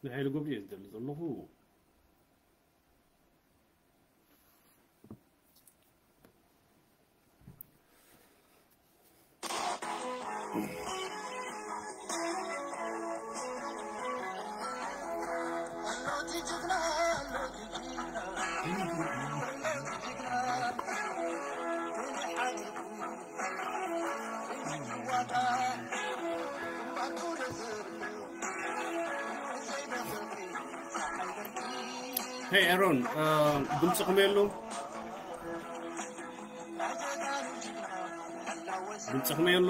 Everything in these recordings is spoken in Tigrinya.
ንሓይሊ ገብሩ እየ ዝደሊ ዘለኹ። Hey, Aaron, uh, ድምፅኹም የሎ? ድምፅኹም የሎ?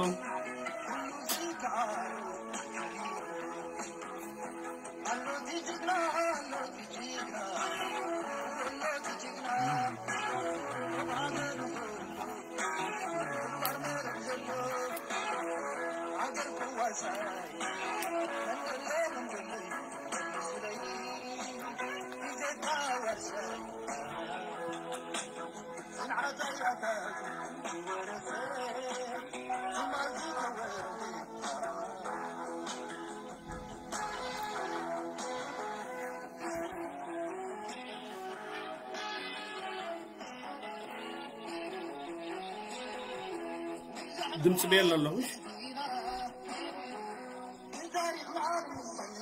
ድምፂ ቤል ኣለኹ።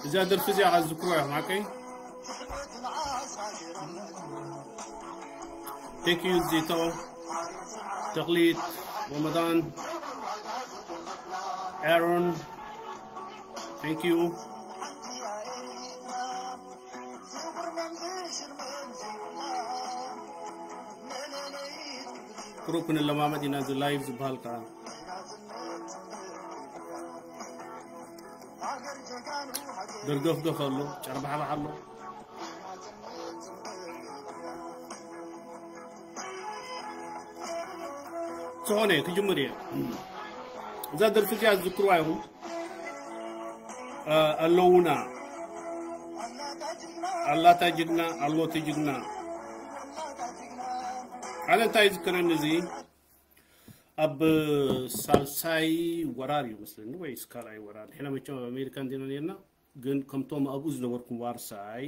እዛ ደርፊ እዚኣ ክትዝክሩዋ ኢኹም ሓቀይ። Thank you ዚቶ፣ ተኽሊት፣ ረመዳን፣ ኤሮን። Thank you። ቁሩብ ክንለማመድ ኢና። እዚ ላይቭ ዝበሃል ከዓ ደርገፍገፍ ኣሎ፣ ጨርባሕባሕ ኣሎ። ዝኾነ ክጅምር እየ። እዛ ደርፊ እዚኣ ዝዝክርዋ ኢኹም። ኣለውና ኣላታ ጅግና ኣሎቲ ጅግና። ኣነ እንታይ ይዝክረኒ፣ እዚ ኣብ ሳልሳይ ወራር እዩ መስለኒ፣ ወይስ ካልኣይ ወራር? ንሕና መቸም ኣብ ኣሜሪካ እንዲና ነርና፣ ግን ከምቶም ኣብኡ ዝነበርኩም ዋርሳይ፣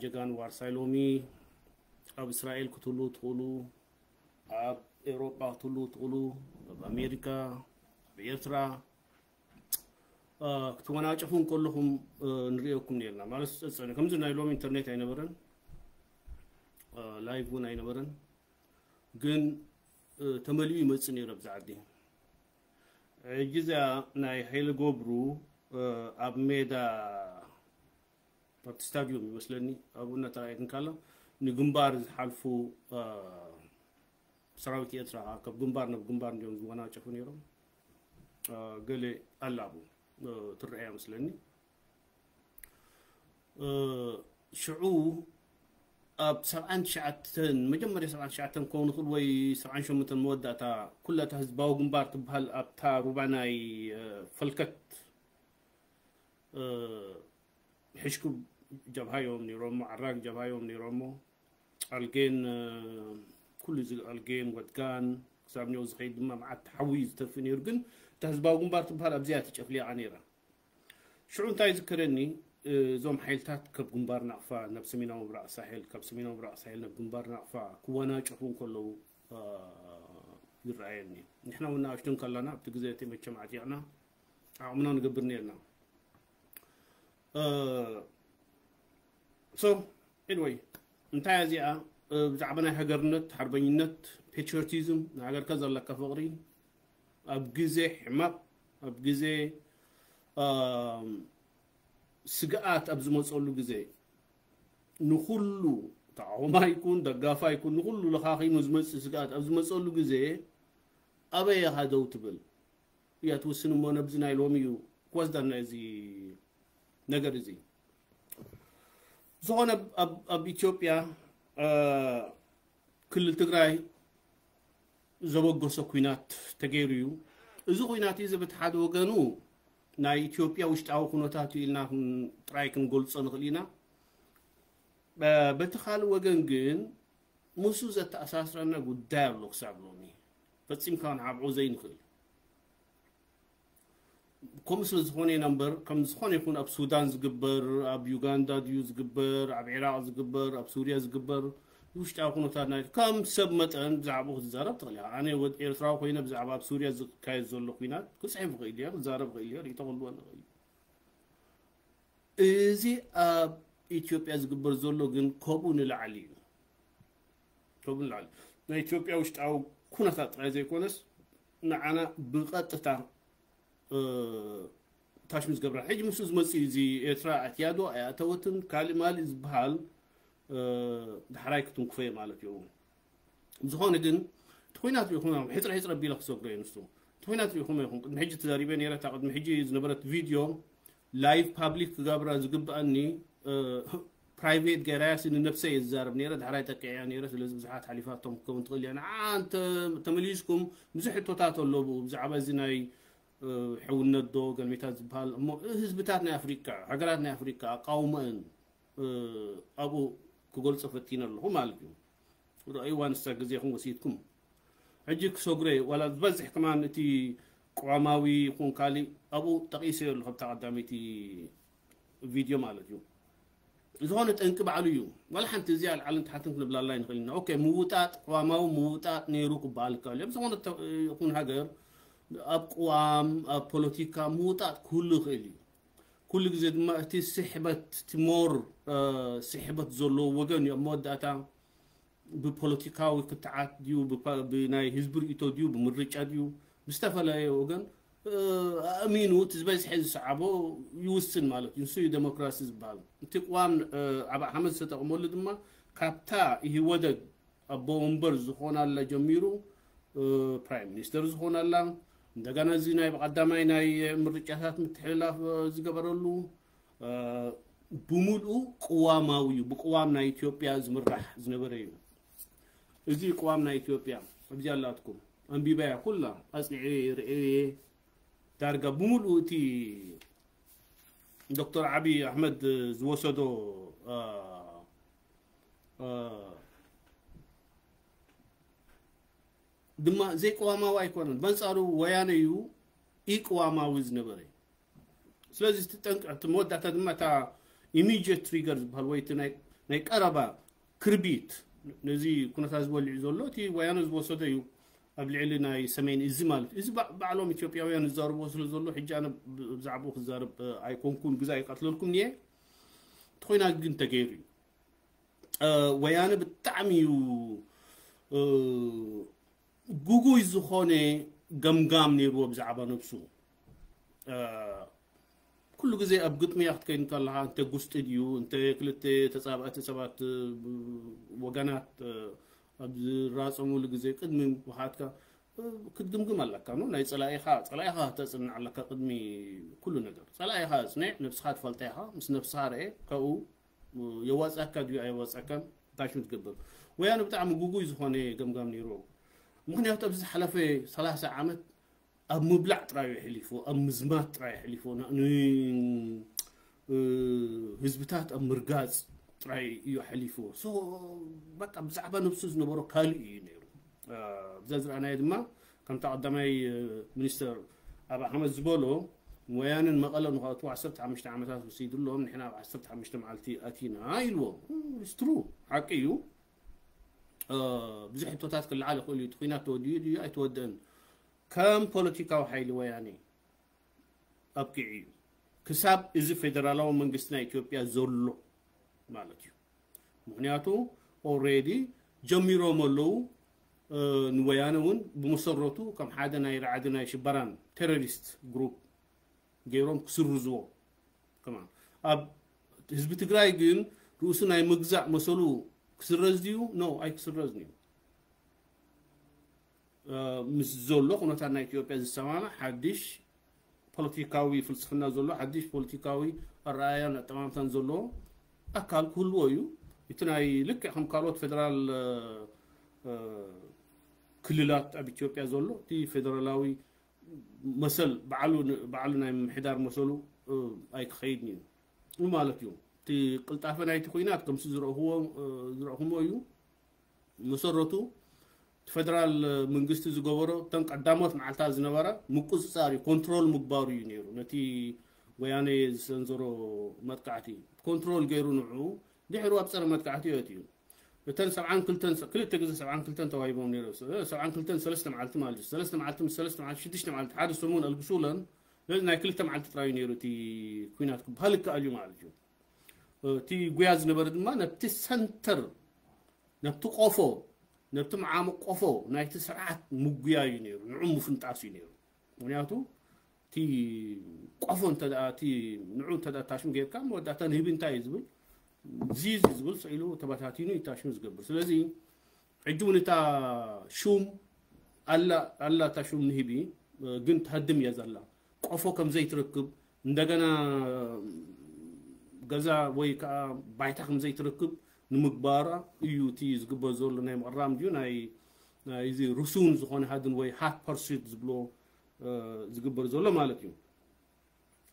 ጀጋን ዋርሳይ፣ ሎሚ ኣብ እስራኤል ክትህልዉ ትኽእሉ፣ ኣብ ኤውሮጳ ክትህልዉ ትኽእሉ፣ ኣብ ኣሜሪካ፣ ኣብ ኤርትራ ክትወናጨፉ እንከለኹም ንርእየኩም ነርና። ማለት ጸጸነ ከምዚ ናይ ሎሚ ኢንተርኔት ኣይነበረን፣ ላይቭ እውን ኣይነበረን፣ ግን ተመሊኡ ይመጽእ ነይሩ ኣብዚ ዓዲ። ሕጂ እዚኣ ናይ ሓይሊ ገብሩ ኣብ ሜዳ ኣብቲ ስታዲዮም ይመስለኒ ኣብኡ እናተራእየት እንካላ ንግንባር ዝሓልፉ ሰራዊት ኤርትራ ካብ ግንባር ናብ ግንባር እንዲዮም ዝወናጨፉ ነይሮም። ገለ ኣላቡ ትረኣያ መስለኒ። ሽዑ ኣብ ሰብዓን ትሽዓተን መጀመርያ ሰብዓን ትሽዓተን ክኸውን ይኽእል ወይ ሰብዓን ሸሞንተን መወዳእታ ኩላ እታ ህዝባዊ ግንባር ትበሃል ኣብታ ሩባ ናይ ፈልከት ሕሽኩ ጀብሃ እዮም ነይሮሞ፣ ዓራግ ጀብሃ እዮም ነይሮሞ። ኣልጌን ኩሉ እዚ ኣልጌን ወድጋን ክሳብ ኒው ዝኸይድ ድማ መዓት ሓዊ ዝተርፊ ነይሩ። ግን እታ ህዝባዊ ግንባር ትበሃል ኣብዚኣ ተጨፍሊቓ ነይራ። ሽዑ እንታይ ዝከረኒ፣ እዞም ሓይልታት ካብ ግንባር ናቕፋ ናብ ሰሜናዊ ምብራቕ ሳሄል፣ ካብ ሰሜናዊ ምብራቕ ሳሄል ናብ ግንባር ናቕፋ ክወናጨፉ እንከለዉ ይረኣየኒ። ንሕና እውን ንኣሽቱ እንከለና ኣብቲ ግዜ እቲ መቸም ዓጢቕና ዓቕምና ንገብር ነርና። So anyway እንታይ እዚኣ ብዛዕባ ናይ ሃገርነት ሓርበኝነት ፓትሪዮቲዝም ንሃገርካ ዘለካ ፍቕሪ ኣብ ግዜ ሕማቕ ኣብ ግዜ ስግኣት ኣብ ዝመፀሉ ግዜ ንኩሉ ተቃውማ ይኩን ደጋፋ ይኩን ንኩሉ ለኻኺሙ ዝመፅእ ስግኣት ኣብ ዝመፀሉ ግዜ ኣበይ ኢኻ ደው ትብል እያ ትውስን እሞ ነብዚ ናይ ሎሚ እዩ ክወስደና እዚ ነገር እዚ ዝኾነ ኣብ ኢትዮጵያ ክልል ትግራይ ዘበገሶ ኩናት ተገይሩ እዩ። እዚ ኩናት እዚ በቲ ሓደ ወገኑ ናይ ኢትዮጵያ ውሽጣዊ ኩነታት ኢልና ጥራይ ክንገልጾ ንኽእል ኢና። በቲ ካልእ ወገን ግን ምስኡ ዘተኣሳስረና ጉዳይ ኣሎ ክሳብ ሎሚ ፈጺምካ ክንዓብዖ ዘይንኽእል። ከምኡ ስለ ዝኾነ ኢና እምበር፣ ከም ዝኾነ ይኹን ኣብ ሱዳን ዝግበር፣ ኣብ ዩጋንዳ ድዩ ዝግበር፣ ኣብ ዒራቕ ዝግበር፣ ኣብ ሱርያ ዝግበር፣ ውሽጣዊ ኩነታት ናይ ከም ሰብ መጠን ብዛዕባኡ ክትዛረብ ትኽእል ኢኻ። ኣነ ወድ ኤርትራዊ ኮይነ ብዛዕባ ኣብ ሱርያ ዝካየድ ዘሎ ኲናት ክጽሕፍ እኽእል እየ፣ ክዛረብ እኽእል እየ፣ ርእይቶ ክህልወኒ ይኽእል እዩ። እዚ ኣብ ኢትዮጵያ ዝግበር ዘሎ ግን ከምኡ ንላዕሊ እዩ። ከምኡ ንላዕሊ ናይ ኢትዮጵያ ውሽጣዊ ኩነታት ጥራይ ዘይኮነስ ንዓና ብቐጥታ ታሽሙ ዝገብራ። ሕጂ ምስ ዝመፅእ እዚ ኤርትራ ኣትያዶ ኣይኣተወትን ካልእ ማልእ ዝበሃል ዳሕራይ ክትንክፎ እየ ማለት እዩ። ዝኾነ ግን እቲ ኩናት ሪኢኹም ሕፅረ ሕፅረ ቢለ ክሰግሮ እየ ንሱ እቲ ኩናት ሪኢኹም ኢኹም። ቅድሚ ሕጂ ተዛሪበ ነይረ። እታ ቅድሚ ሕጂ ዝነበረት ቪድዮ ላይቭ ፓብሊክ ክገብራ ዝግብኣኒ ፕራይቬት ገይራያ ንነብሰይ እየ ዝዛረብ ነይረ። ዳሕራይ ጠቂዐያ ነይረ። ስለዚ ብዙሓት ሓሊፋቶም ክትከውን ትኽእል እያ። ንዓ ተመሊስኩም ብዙሕ ሕቶታት ኣለዉ ብዛዕባ እዚ ናይ ሕውነት ዶ ገልሜታት ዝበሃል እሞ ህዝብታት ናይ ኣፍሪቃ ሃገራት ናይ ኣፍሪቃ ኣቃውሞአን ኣብኡ ክገልጾ ፈቲነ ኣለኹ ማለት እዩ። ርኣይዋ ንሳ ግዜኹም ወሲድኩም ሕጂ ክሰግረ ዋላ ዝበዝሕ ከማን እቲ ቅዋማዊ ይኹን ካሊእ ኣብኡ ጠቒሰዮ ኣለኹ ኣብታ ቀዳመይቲ ቪድዮ ማለት እዩ። ዝኾነ ጠንቂ ባዕሉ እዩ። ዋላ ሓንቲ እዚኣ ልዓልን ታሕትን ክንብላላ ይንኽእል ኢና። ኦኬ ምውጣጥ ቅዋማዊ ምውጣጥ ነይሩ ክበሃል ይከኣል እዮም። ዝኾነ ይኹን ሃገር ኣብ ቅዋም ኣብ ፖለቲካ ምውጣጥ ክህሉ ይኽእል እዩ። ኩሉ ግዜ ድማ እቲ ስሕበት እቲ ሞር ስሕበት ዘለዎ ወገን እዩ ኣብ መወዳእታ ብፖለቲካዊ ክትዓት ድዩ ብናይ ህዝቢ ርእቶ ድዩ ብምርጫ ድዩ ብዝተፈላለየ ወገን ኣእሚኑ እቲ ዝበዝሐ ዝሰዓቦ ይውስን ማለት እዩ። ንሱ እዩ ዴሞክራሲ ዝበሃል። እቲ ቅዋም ኣብ ሓመድ ዝተጠቕመሉ ድማ ካብታ ኢህወደግ ኣቦ ወንበር ዝኾናላ ጀሚሩ ፕራይም ሚኒስተር ዝኾናላ እንደገና እዚ ናይ ብቐዳማይ ናይ ምርጫታት ምትሕልላፍ ዝገበረሉ ብምልኡ ቅዋማዊ እዩ። ብቅዋም ናይ ኢትዮጵያ ዝምራሕ ዝነበረ እዩ። እዚ ቅዋም ናይ ኢትዮጵያ ኣብዚ ኣላትኩም ኣንቢበያ ኩላ ኣፅኒዐ ርእየ ዳርጋ ብምልኡ እቲ ዶክተር ዓብዪ ኣሕመድ ዝወሰዶ ድማ ዘይቅዋማዊ ኣይኮነን። በንፃሩ ወያነ እዩ ኢቅዋማዊ ዝነበረ። ስለዚ እቲ ጠንቂ እቲ መወዳእታ ድማ እታ ኢሚጀት ትሪገር ዝበሃል ወይ እቲ ናይ ቀረባ ክርቢት ነዚ ኩነታት ዝበልዑ ዘሎ እቲ ወያነ ዝወሰዶ እዩ ኣብ ልዕሊ ናይ ሰሜን እዚ ማለት እዩ። እዚ ባዕሎም ኢትዮጵያውያን ዝዛረብዎ ስለ ዘሎ ሕጂ ኣነ ብዛዕባኡ ክዛረብ ኣይኮንኩን ግዛ ይቀትለልኩም እየ። እቲ ኮይና ግን ተገይሩ እዩ። ወያነ ብጣዕሚ እዩ ግጉይ ዝኾነ ገምጋም ነይርዎ ብዛዕባ ነብሱ። ኩሉ ግዜ ኣብ ግጥሚ እያ ክትከይድ ከለኻ እንተ ጉስጢ ድዩ እንተ ክልተ ተፃባእቲ ሰባት ወገናት ኣብ ዝራፀሙሉ ግዜ ቅድሚ ምኻድካ ክትግምግም ኣለካ። ናይ ፀላኢኻ ፀላኢኻ ክተፅንዕ ኣለካ ቅድሚ ኩሉ ነገር። ፀላኢኻ ኣፅንዕ፣ ነብስኻ ትፈልጣ ኢኻ። ምስ ነብስኻ ርአ ካብኡ የዋፅኣካ ድዩ ኣየዋፅኣካን ታሽሙ ትገብር። ወያነ ብጣዕሚ ግጉይ ዝኾነ ገምጋም ነይርዎ። ምክንያቱ ኣብዚ ዝሓለፈ ሰላሳ ዓመት ኣብ ምብላዕ ጥራይ የሕሊፍዎ፣ ኣብ ምዝማት ጥራይ የሕሊፍዎ፣ ንህዝብታት ኣብ ምርጋፅ ጥራይ እዩ ኣሕሊፍዎ። በቃ ብዛዕባ ነብሱ ዝነበሮ ካልእ እዩ ነይሩ። ብዛ ዝረኣናዮ ድማ ከምታ ቀዳማይ ሚኒስተር ኣብ ኣሕመድ ዝበሎ ወያንን መቐለን ንኸእትዎ ዓሰርተ ሓሙሽተ ዓመታት ወሲድሎም ንሕና ኣብ ዓሰርተ ሓሙሽተ መዓልቲ ኣቲና ኢልዎም። ስትሩ ሓቂ እዩ። ብዙሕ ሕቶታት ክለዓል ይኽእል እዩ። እቲ ኩናት ተወዲኡ ድዩ ኣይተወደአን? ከም ፖለቲካዊ ሓይሊ ወያኔ ኣብቂዑ እዩ። ክሳብ እዚ ፌደራላዊ መንግስቲ ናይ ኢትዮጵያ ዘሎ ማለት እዩ። ምክንያቱ ኦልሬዲ ጀሚሮም ኣለዉ። ንወያነ እውን ብመሰረቱ ከም ሓደ ናይ ራዕዲ ናይ ሽበራን ቴሮሪስት ግሩፕ ገይሮም ክስርዝዎ ከማን ኣብ ህዝቢ ትግራይ ግን ርእሱ ናይ ምግዛእ መሰሉ ክስረዝ ድዩ? ኖ ኣይክስረዝን እዩ። ምስ ዘሎ ኩነታት ናይ ኢትዮጵያ ዝሰማማዕ ሓድሽ ፖለቲካዊ ፍልስፍና ዘሎ ሓድሽ ፖለቲካዊ ኣረኣያን ኣጠማምታን ዘለዎ ኣካል ክህልዎ እዩ። እቲ ናይ ልክዕ ከም ካልኦት ፌደራል ክልላት ኣብ ኢትዮጵያ ዘሎ እቲ ፌደራላዊ መሰል ባዕሉ ናይ ምምሕዳር መሰሉ ኣይክኸይድን እዩ ማለት እዩ። እቲ ቅልጣፈ ናይቲ ኩናት ከምሲ ዝረእኹሞ እዩ። መሰረቱ እቲ ፈደራል መንግስቲ ዝገበሮ እተን ቀዳሞት መዓልታት ዝነበረ ምቁፅፃር እዩ፣ ኮንትሮል ምግባሩ እዩ ነይሩ። ነቲ ወያነ ዝሰንዘሮ መጥቃዕቲ ኮንትሮል ገይሩ ንዑ ድሕሩ ኣብ ፀረ መጥቃዕቲ እዩ ኣትዩ። እተን ሰብዓን ክልተን ክልተ ግዜ ሰብዓን ክልተን ተዋሂቦም ነይሩ። ሰብዓን ክልተን ሰለስተ መዓልቲ ማለት እዩ። ሰለስተ መዓልቲ ምስ ሰለስተ መዓልቲ ሽዱሽተ መዓልቲ ሓደ ሰሙን ኣልግሱለን። ስለዚ ናይ ክልተ መዓልቲ ጥራይ እዩ ነይሩ እቲ ኩናት ክበሃል ይከኣል እዩ ማለት እዩ። እቲ ጉያ ዝነበረ ድማ ነብቲ ሰንተር፣ ነብቲ ቆፎ፣ ነብቲ መዓሙቕ ቆፎ ናይቲ ስርዓት ምጉያ እዩ ነይሩ። ንዑ ምፍንጣስ እዩ ነይሩ። ምክንያቱ እቲ ቆፎ እንተ ደኣ፣ እቲ ንዑ እንተ ደኣ ታሽሙ ጌርካ፣ መወዳእታ ንህቢ እንታይ እዩ ዝብል? ዚዝ እዩ ዝብል፣ ስዒሉ ተበታቲኑ እዩ ታሽሙ ዝገብር። ስለዚ ሕጂ እውን እታ ሹም ኣላ፣ ኣላ እታ ሹም ንህቢ፣ ግን ትሃድም እያ ዘላ። ቆፎ ከም ዘይትረክብ፣ እንደገና ገዛ ወይ ከዓ ባይታ ከም ዘይትረክብ ንምግባራ እዩ እቲ ዝግበር ዘሎ ናይ ምቕራም ድዩ ናይ፣ ናይ እዚ ርሱን ዝኾነ ሃድን ወይ ሃት ፐርሱት ዝብሎ፣ እ፣ ዝግበር ዘሎ ማለት እዩ።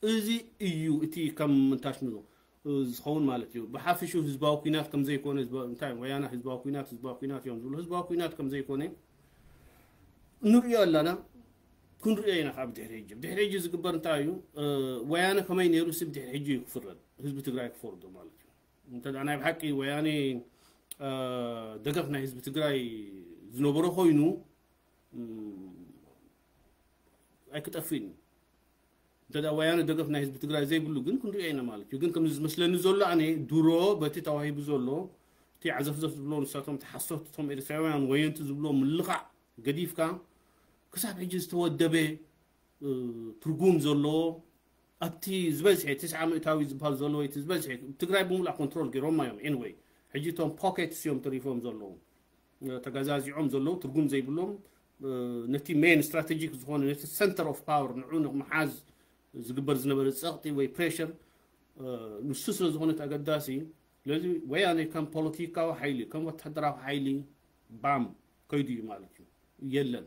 እዚ እዩ እቲ ከም ምንታሽ ምዞ ዝኸውን ማለት እዩ። ብሓፊሹ ህዝባዊ ኩናት ከም ዘይኮነ፣ ህዝባ-፣ እንታይ ወያነ ህዝባዊ ኩናት፣ ህዝባዊ ኩናት እዮም ዝብሉ። ህዝባዊ ኩናት ከም ዘይኮነ ንርእዮ ኣለና፣ ክንርእዮ ኢና። ካብ ድሕሪ ሕጂ፣ ድሕሪ ሕጂ ዝግበር እንታይ እዩ? እ፣ ወያነ ከመይ ነይሩ ስብ ድሕሪ ሕጂ እዩ ክፍረድ፣ ህዝቢ ትግራይ ክፈርዶ ማለት እዩ። እንተ ደኣ ናይ ብሓቂ ወያነ፣ እ፣ ደገፍ ናይ ህዝቢ ትግራይ ዝነበሮ ኮይኑ፣ እም፣ ኣይክጠፍእን እዩ። እንተ ደኣ ወያነ ደገፍ ናይ ህዝቢ ትግራይ ዘይብሉ ግን ክንሪኦ ኢና ማለት እዩ። ግን ከምዚ ዝመስለኒ ዘሎ ኣነ ድሮ በቲ ተዋሂቡ ዘሎ እቲ ዓዘፍዘፍ ዝብሎ ንሳቶም ተሓሰብቲ እቶም ኤርትራውያን ወየንቲ ዝብሎ ምልኻዕ ገዲፍካ ክሳብ ሕጂ ዝተወደበ፣ እ፣ ትርጉም ዘለዎ ኣብቲ ዝበዝሐ ትስዓ ሚእታዊ ዝበሃል ዘሎ ወይ እቲ ዝበዝሐ ትግራይ ብምሉኣ ኮንትሮል ገይሮማ እዮም። ኤንወይ ሕጂ እቶም ፖኬትስ እዮም ተሪፎም ዘለዉ። ተጋዛዚዖም ዘለዉ ትርጉም ዘይብሎም፣ ነቲ ሜን ስትራቴጂክ ዝኾነ ነቲ ሰንተር ኦፍ ፓወር ንዑ ንምሓዝ ዝግበር ዝነበረ ጸቕጢ ወይ ፕሬሽር ንሱ ስለ ዝኾነ እቲ ኣገዳሲ። ስለዚ ወያነ ከም ፖለቲካዊ ሓይሊ ከም ወታደራዊ ሓይሊ ባም ከይዱ እዩ ማለት እዩ። የለን።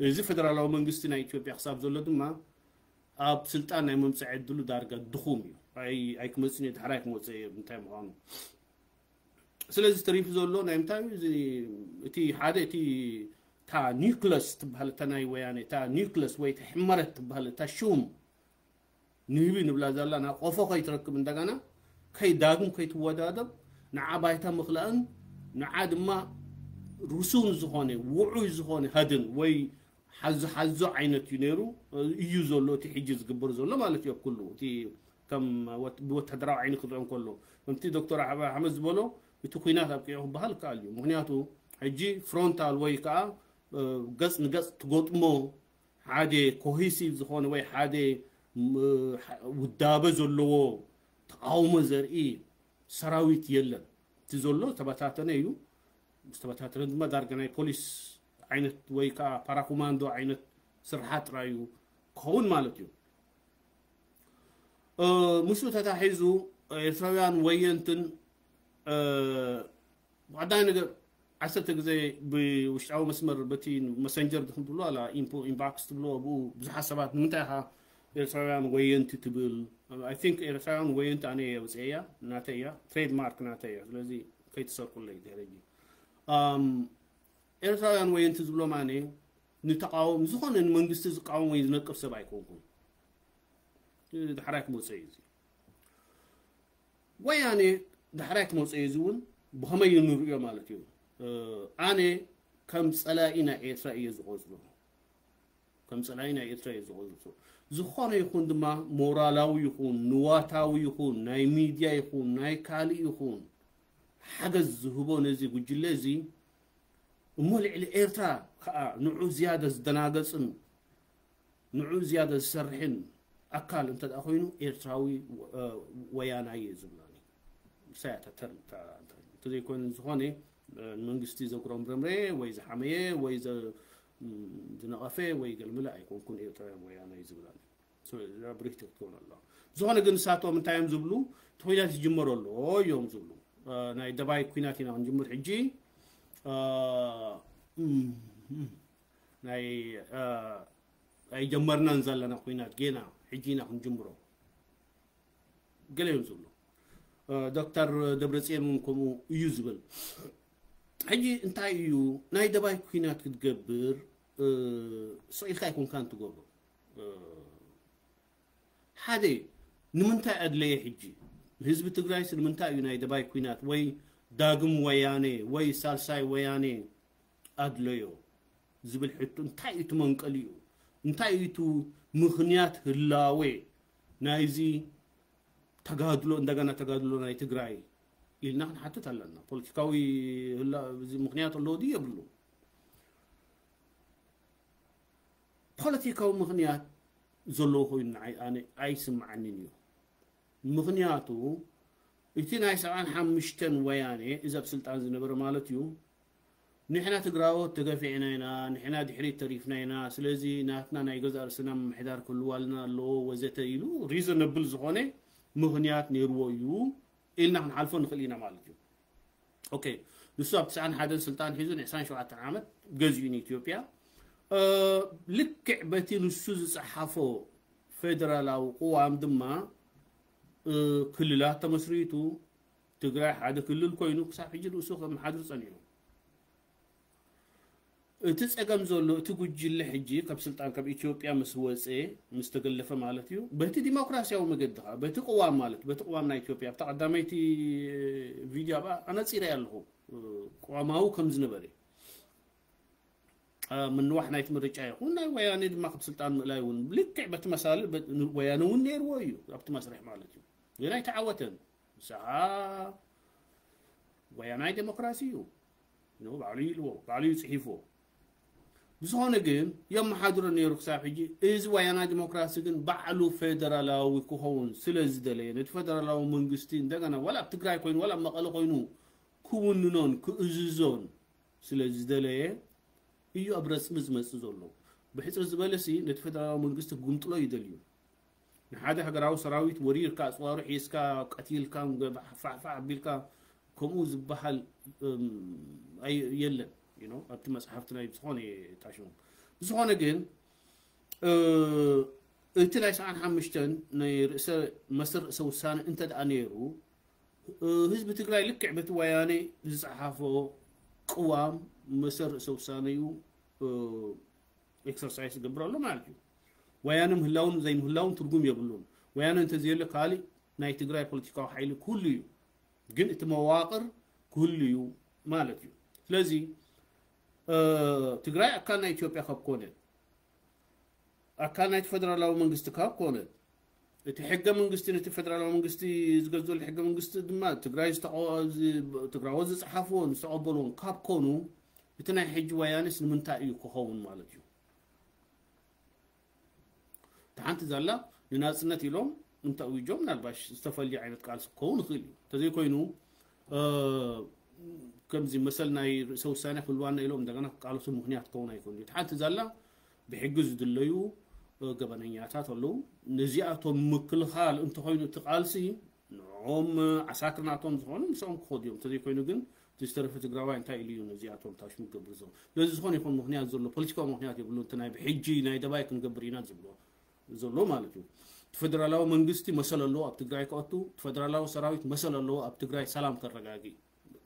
እዚ ፌደራላዊ መንግስቲ ናይ ኢትዮጵያ ክሳብ ዘሎ ድማ ኣብ ስልጣን ናይ ምምፃእ ዕድሉ ዳርጋ ድኹም እዩ። ኣይ ኣይክመፅን እዩ፣ ድሕራይ ክመፅእ እዩ እንታይ ምዃኑ። ስለዚ ተሪፉ ዘሎ ናይ ምንታይ እዩ? እዚ እቲ ሓደ እቲ እታ ኒውክለስ ትበሃል እታ ናይ ወያነ እታ ኒውክለስ ወይ እታ ሕመረት ትበሃል እታ ሹም ንህቢ ንብላ ዘላ ናብ ቆፎ ከይትረክብ እንደገና ከይ ዳግም ከይትወዳደር ንዓ ባይታ ምኽላእን ንዓ ድማ ርሱን ዝኾነ ውዑይ ዝኾነ ሃድን ወይ ሓዞ ሓዞ ዓይነት እዩ ነይሩ እዩ ዘሎ እቲ ሕጂ ዝግበር ዘሎ ማለት እዩ። ኣብ ኩሉ እቲ ከም ወት- ብወታደራዊ ዓይኒ ክርአ እንከሎ ከምቲ ዶክተር ኣሕመድ ዝበሎ እቲ ኩናት ኣብቂዑ ክበሃል ይከኣል እዩ። ምክንያቱ ሕጂ ፍሮንታል ወይ ከዓ ገፅ ንገፅ ትገጥሞ ሓደ ኮሂሲቭ ዝኾነ ወይ ሓደ ውዳበ ዘለዎ ተቃውሞ ዘርኢ ሰራዊት የለን። እቲ ዘሎ ዝተበታተነ እዩ። ዝተበታተነ ድማ ዳርጋ ናይ ፖሊስ ዓይነት ወይ ከዓ ፓራኮማንዶ ዓይነት ስርሓት ጥራይ እዩ ክኸውን ማለት እዩ። ምስኡ ተታሒዙ ኤርትራውያን ወየንትን ብቐዳይ ነገር ዓሰርተ ግዜ ብውሽጣዊ መስመር በቲ መሰንጀር ድኹም ትብሎ ኣላ ኢንቦክስ ትብሎ ብኡ ብዙሓት ሰባት ንምንታይ ኢኻ ኤርትራውያን ወየንቲ ትብል? I think ኤርትራውያን ወየንቲ ኣነ እየ ኣውፅኤያ፣ ናተይ እያ፣ ትሬድማርክ ናተይ እያ። ስለዚ ከይትሰርቁለይ ድሕሪ ሕጂ። ኤርትራውያን ወየንቲ ዝብሎም ኣነ ንተቃወም ዝኾነ ንመንግስቲ ዝቃወም ወይ ዝነቅፍ ሰብ ኣይኮንኩን። ዳሕራይ ክመፅእ እዩ እዚ። ወያኔ ዳሕራይ ክመፅእ እዩ እዚ እውን ብኸመይ ንርእዮ ማለት እዩ። ኣነ ከም ፀላኢ ናይ ኤርትራ እየ ዝቆፅሮ። ከም ፀላኢ ናይ ኤርትራ እየ ዝቆፅሮ። ዝኾነ ይኹን ድማ ሞራላዊ ይኹን ንዋታዊ ይኹን ናይ ሚድያ ይኹን ናይ ካልእ ይኹን ሓገዝ ዝህቦ ነዚ ጉጅለ እዚ እሞ ልዕሊ ኤርትራ ከዓ ንዑ ዝያደ ዝደናገፅን ንዑ ዝያደ ዝሰርሕን ኣካል እንተ ደኣ ኮይኑ ኤርትራዊ ወያናይ እየ ዝብላኒ። ሳያታ ተርም እንተዘይኮይኑ ዝኾነ ንመንግስቲ ዘጉረምረመ ወይ ዝሓመየ ወይ ዝነቐፈ ወይ ገልምለ ኣይኮንኩን ኤርትራውያን ወያናይ ዝብላኒ። ብሪክ ክትከውን ኣለዋ። ዝኾነ ግን ንሳቶም እንታይ እዮም ዝብሉ? እቲ ኩናት ይጅመር ኣሎ እዮም ዝብሉ። ናይ ደባይ ኩናት ኢና ክንጅምር ሕጂ። ናይ ኣይጀመርናን ዘለና ኩናት ጌና ሕጂ ኢና ክንጅምሮ ገለ እዮም ዝብሉ። ዶክተር ደብረፅዮን እውን ከምኡ እዩ ዝብል። ሕጂ እንታይ እዩ ናይ ደባይ ኩናት ክትገብር ስቕ ኢልካ ኣይኮንካን ትገብሮ። ሓደ ንምንታይ ኣድለየ ሕጂ ህዝቢ ትግራይስ ንምንታይ እዩ ናይ ደባይ ኩናት ወይ ዳግም ወያኔ ወይ ሳልሳይ ወያኔ ኣድለዮ ዝብል ሕቶ እንታይ እዩ ትመንቀል እዩ? እንታይ እዩ ምኽንያት ህላዌ ናይዚ ተጋድሎ እንደገና ተጋድሎ ናይ ትግራይ ኢልና ክንሓትት ኣለና። ፖለቲካዊ ምኽንያት ኣለዎ ድዩ የብሉ? ፖለቲካዊ ምኽንያት ዘለዎ ኮይኑ ንዓይ ኣነ ኣይስምዓንን እዩ። ምኽንያቱ እቲ ናይ ሰብዓን ሓሙሽተን ወያኔ እዚ ኣብ ስልጣን ዝነበረ ማለት እዩ። ንሕና ትግራዎት ተገፊዕና ኢና፣ ንሕና ድሕሪት ተሪፍና ኢና፣ ስለዚ ናትና ናይ ገዛእ ርእስና ምምሕዳር ክህልዋልና ኣለዎ ወዘተ ኢሉ ሪዘነብል ዝኾነ ምኽንያት ነይርዎ እዩ ኢልና ክንሓልፎ ንኽእል ኢና ማለት እዩ። ኦኬ፣ ንሱ ኣብ ትስዓን ሓደን ስልጣን ሒዙ ን ዕስራን ሸውዓተን ዓመት ገዚኡ ንኢትዮጵያ። ልክዕ በቲ ንሱ ዝፀሓፎ ፌደራላዊ ቅዋም ድማ ክልላት ተመስሪቱ ትግራይ ሓደ ክልል ኮይኑ ክሳብ ሕጂ ንሱ ከመሓድር ፀኒሑ። እቲ ፀገም ዘሎ እቲ ጉጅለ ሕጂ ካብ ስልጣን ካብ ኢትዮጵያ ምስ ወፀ ምስ ተገለፈ ማለት እዩ። በቲ ዲሞክራሲያዊ መገዲ ከዓ በቲ ቅዋም ማለት በቲ ቅዋም ናይ ኢትዮጵያ ኣብታ ቀዳመይቲ ቪድዮ ኣብኣ ኣነፂረ ኣለኹ። ቅዋማዊ ከም ዝነበረ ምንዋሕ ናይቲ ምርጫ ይኹን ናይ ወያኔ ድማ ካብ ስልጣን ምእላይ እውን ልክዕ በቲ መሳሊ ወያነ እውን ነይርዎ እዩ ኣብቲ መስርሕ ማለት እዩ። ግን ኣይተዓወተን። ንስኻ ወያናይ ዴሞክራሲ እዩ ባዕሉ ኢልዎ ባዕሉ እዩ ፅሒፍዎ። ብዝኾነ ግን የመሓድሮ ነይሩ ክሳብ ሕጂ። እዚ ወያናይ ዴሞክራሲ ግን ባዕሉ ፌደራላዊ ክኸውን ስለ ዝደለየ ነቲ ፌደራላዊ መንግስቲ እንደገና ዋላ ኣብ ትግራይ ኮይኑ ዋላ ኣብ መቐለ ኮይኑ ክውንኖን ክእዝዞን ስለ ዝደለየ እዩ ኣብ ረፅሚ ዝመፅእ ዘሎ። ብሕፅር ዝበለሲ ነቲ ፌደራላዊ መንግስቲ ክጉምጥሎ ይደልዩ። ንሓደ ሃገራዊ ሰራዊት ወሪርካ ኣፅዋሩ ሒዝካ ቀቲልካ ፋሕፋሕ ኣቢልካ ከምኡ ዝበሃል የለን። ኣብቲ መፅሓፍቲ ናይ ዝኾነ ታሽሙ ብዝኾነ ግን እቲ ናይ ሰዓን ሓሙሽተን ናይ ርእሰ መሰል ርእሰ ውሳነ እንተ ደኣ ነይሩ ህዝቢ ትግራይ ልክዕ በቲ ወያነ ዝፀሓፎ ቅዋም መሰል ርእሰ ውሳነ እዩ ኤክሰርሳይስ ዝገብር ኣሎ ማለት እዩ። ወያነ ምህላውን ዘይምህላውን ትርጉም የብሉን። ወያነ እንተዘየሎ ካሊእ ናይ ትግራይ ፖለቲካዊ ሓይሊ ክህሉ እዩ። ግን እቲ መዋቕር ክህሉ እዩ ማለት እዩ። ስለዚ ትግራይ ኣካል ናይ ኢትዮጵያ ካብ ኮነ ኣካል ናይቲ ፌደራላዊ መንግስቲ ካብ ኮነ እቲ ሕገ መንግስቲ ነቲ ፌደራላዊ መንግስቲ ዝገዘሉ ሕገ መንግስቲ ድማ ትግራይ ትግራዎት ዝፀሓፍዎን ዝተቐበልዎን ካብ ኮኑ እቲ ናይ ሕጂ ወያኔስ ንምንታይ እዩ ክኸውን ማለት እዩ? እቲ ሓንቲ ዛላ ንናፅነት ኢሎም እንተእዊጆም ምናልባሽ ዝተፈልየ ዓይነት ቃልሲ ክኸውን ይኽእል እዩ። እንተዘይኮይኑ ከምዚ መሰል ናይ ርእሰ ውሳነ ክህልዋና ኢሎም እንደገና ክቃለሱ ምኽንያት ክኸውን ኣይኮኑ። እቲ ሓንቲ ዛላ ብሕጊ ዝድለዩ ገበነኛታት ኣለዉ። ነዚኣቶም ምክልኻል እንተኾይኑ እቲ ቃልሲ ንኦም ዓሳክር ናቶም ዝኾኑ ምስኦም ክኸዱ እዮም። እንተዘይኮይኑ ግን እቲ ዝተረፈ ትግራዋይ እንታይ ኢሉ እዩ ነዚኣቶም ታሽሙ ክገብር ዘሎ? ስለዚ ዝኾነ ይኹን ምኽንያት ዘሎ ፖለቲካዊ ምኽንያት የብሉ። እቲ ናይ ብሕጂ ናይ ደባይ ክንገብር ኢና ዝብሎ ዘሎ ማለት እዩ። እቲ ፌደራላዊ መንግስቲ መሰል ኣለዎ ኣብ ትግራይ ክኣቱ። እቲ ፌደራላዊ ሰራዊት መሰል ኣለዎ ኣብ ትግራይ ሰላም ከረጋጊ።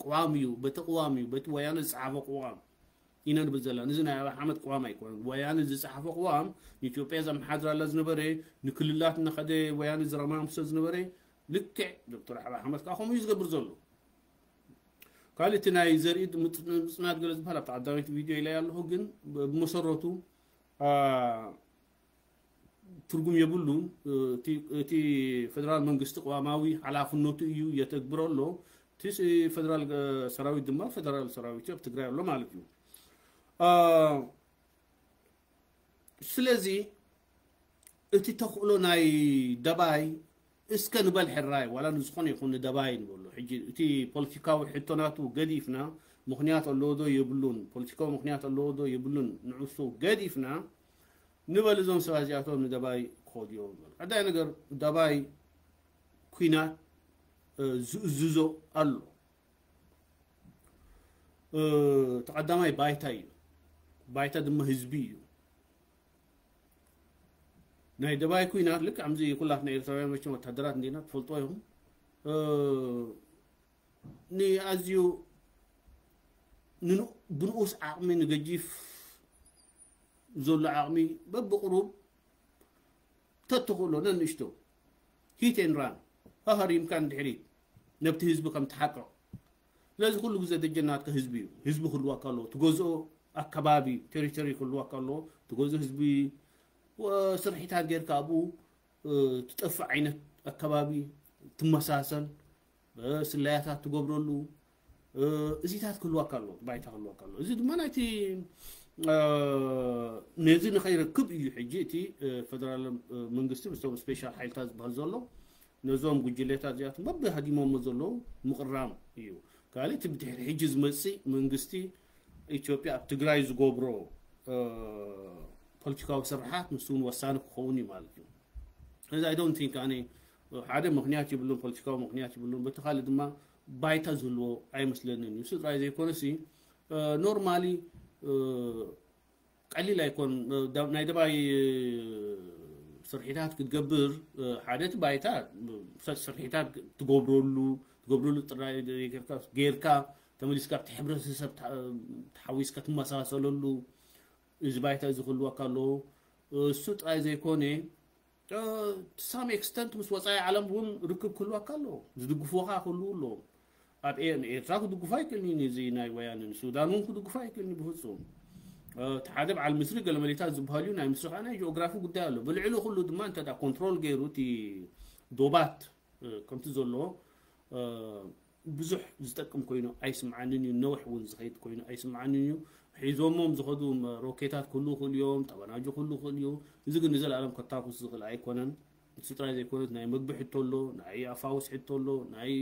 ቅዋም እዩ፣ በቲ ቅዋም እዩ፣ በቲ ወያነ ዝፀሓፈ ቅዋም ኢና ንብል ዘለና። እዚ ናይ ኣብይ ኣሕመድ ቅዋም ኣይኮነን። ወያነ ዝፀሓፈ ቅዋም ንኢትዮጵያ ዘመሓድራላ ዝነበረ ንክልላት እናኸደ ወያነ ዝረማምሶ ዝነበረ ልክዕ ዶክተር ኣብይ ኣሕመድ ከዓ ከምኡ እዩ ዝገብር ዘሎ። ካልእ እቲ ናይ ዘርኢ ምጽናት ገለ ዝበሃል ኣብቲ ቀዳመይቲ ቪድዮ ኢለያ ኣለኹ፣ ግን ብመሰረቱ ትርጉም የብሉን። እቲ ፌደራል መንግስቲ ቅዋማዊ ሓላፍነቱ እዩ የተግብሮ ኣሎ። እቲ ፌደራል ሰራዊት ድማ ፌደራል ሰራዊት እዩ ኣብ ትግራይ ኣሎ ማለት እዩ። ስለዚ እቲ ተኽእሎ ናይ ደባይ እስከ ንበል ሕራይ ዋላ ንዝኾነ ይኹን ንደባይ ንበሎ። ሕጂ እቲ ፖለቲካዊ ሕቶናቱ ገዲፍና ምኽንያት ኣለዎ ዶ የብሉን፣ ፖለቲካዊ ምኽንያት ኣለዎ ዶ የብሉን ንዕሱ ገዲፍና ንበል እዞም ሰባት እዚኣቶም ንደባይ ክኸዱ እዮም ንበል። ቀዳይ ነገር ደባይ ኩናት ዝእዝዞ ኣሎ። እቲ ቀዳማይ ባይታ እዩ። ባይታ ድማ ህዝቢ እዩ። ናይ ደባይ ኩናት ልክዕ ከምዚ ኩላትና ኤርትራውያን መቸም ወታደራት እንዲና ትፈልጦ ኢኹም። ንኣዝዩ ብንኡስ ዓቕሚ ንገጂፍ ዘሎ ዓቕሚ በብቕሩብ ተትኽእሎ ነንእሽቶ hit and run ሃሃሪምካ ንድሕሪት ነብቲ ህዝቢ ከም ትሓቅቕ። ስለዚ ኩሉ ግዜ ደጀናትካ ህዝቢ እዩ። ህዝቢ ክህልዋካ ኣለዎ። ትገዝኦ ኣከባቢ ቴሪቶሪ ክህልዋካ ኣለዎ። ትገዝኦ ህዝቢ ስርሒታት ጌርካ ኣብኡ ትጠፍእ ዓይነት ኣከባቢ ትመሳሰል ስለያታት ትገብረሉ እዚታት ክህልዋካ ኣሎ፣ ባይታ ክህልዋካ ኣሎ። እዚ ድማ ናይቲ ነዚ ንኸይረክብ እዩ ሕጂ እቲ ፈደራል መንግስቲ ምስቶም ስፔሻል ሓይልታት ዝበሃል ዘሎ ነዞም ጉጅሌታት እዚኣቶም በብሃዲሞሞ ዘለዉ ምቕራም እዩ። ካልእ እቲ ብድሕሪ ሕጂ ዝመፅእ መንግስቲ ኢትዮጵያ ኣብ ትግራይ ዝገብሮ ፖለቲካዊ ስርሓት ንሱ እውን ወሳኒ ክኸውን እዩ ማለት እዩ። እዚ I don't think ኣነ ሓደ ምክንያት ይብሉን ፖለቲካዊ ምክንያት ይብሉን በቲ ካልእ ድማ ባይታ ዝህልዎ ኣይመስለንን እዩ። እሱ ጥራይ ዘይኮነሲ ኖርማሊ ቀሊል ኣይኮን ናይ ደባይ ስርሒታት ክትገብር ሓደ እቲ ባይታ ስርሒታት ትገብረሉ ትገብረሉ ጥራይ ጌርካ ተመሊስካ ኣብቲ ሕብረተሰብ ተሓዊስካ ትመሳሰለሉ እዚ ባይታ እዚ ክህልወካ ኣለዎ። እሱ ጥራይ ዘይኮነ to some extent ምስ ወፃኢ ዓለም እውን ርክብ ክህልወካ ኣለዎ። ዝድግፉኻ ክህልዉ ኣለዎም። ኣብ ኤርትራ ክድግፉ ኣይክእልን እዚ ናይ ወያንን ሱዳን እውን ክድግፉ ኣይክእልን ብፍፁም። እቲ ሓደ በዓል ምስሪ ገለመሌታት ዝበሃል እዩ። ናይ ምስሪ ከዓ ናይ ጂኦግራፊ ጉዳይ ኣሎ። ብልዕሊ ኩሉ ድማ እንተ ኮንትሮል ገይሩ እቲ ዶባት ከምቲ ዘለዎ ብዙሕ ዝጠቅም ኮይኑ ኣይስምዓንን እዩ። ነውሕ እውን ዝኸይድ ኮይኑ ኣይስምዓንን እዩ። ሒዞሞም ዝኸዱ ሮኬታት ክህሉ ይኽእሉ እዮም፣ ጠበናጁ ክህሉ ይኽእል እዩ። እዚ ግን ንዘለኣለም ከታኩስ ዝኽእል ኣይኮነን። ንሱ ጥራይ ዘይኮነት ናይ መግቢ ሕቶ ኣሎ፣ ናይ ኣፋውስ ሕቶ ኣሎ፣ ናይ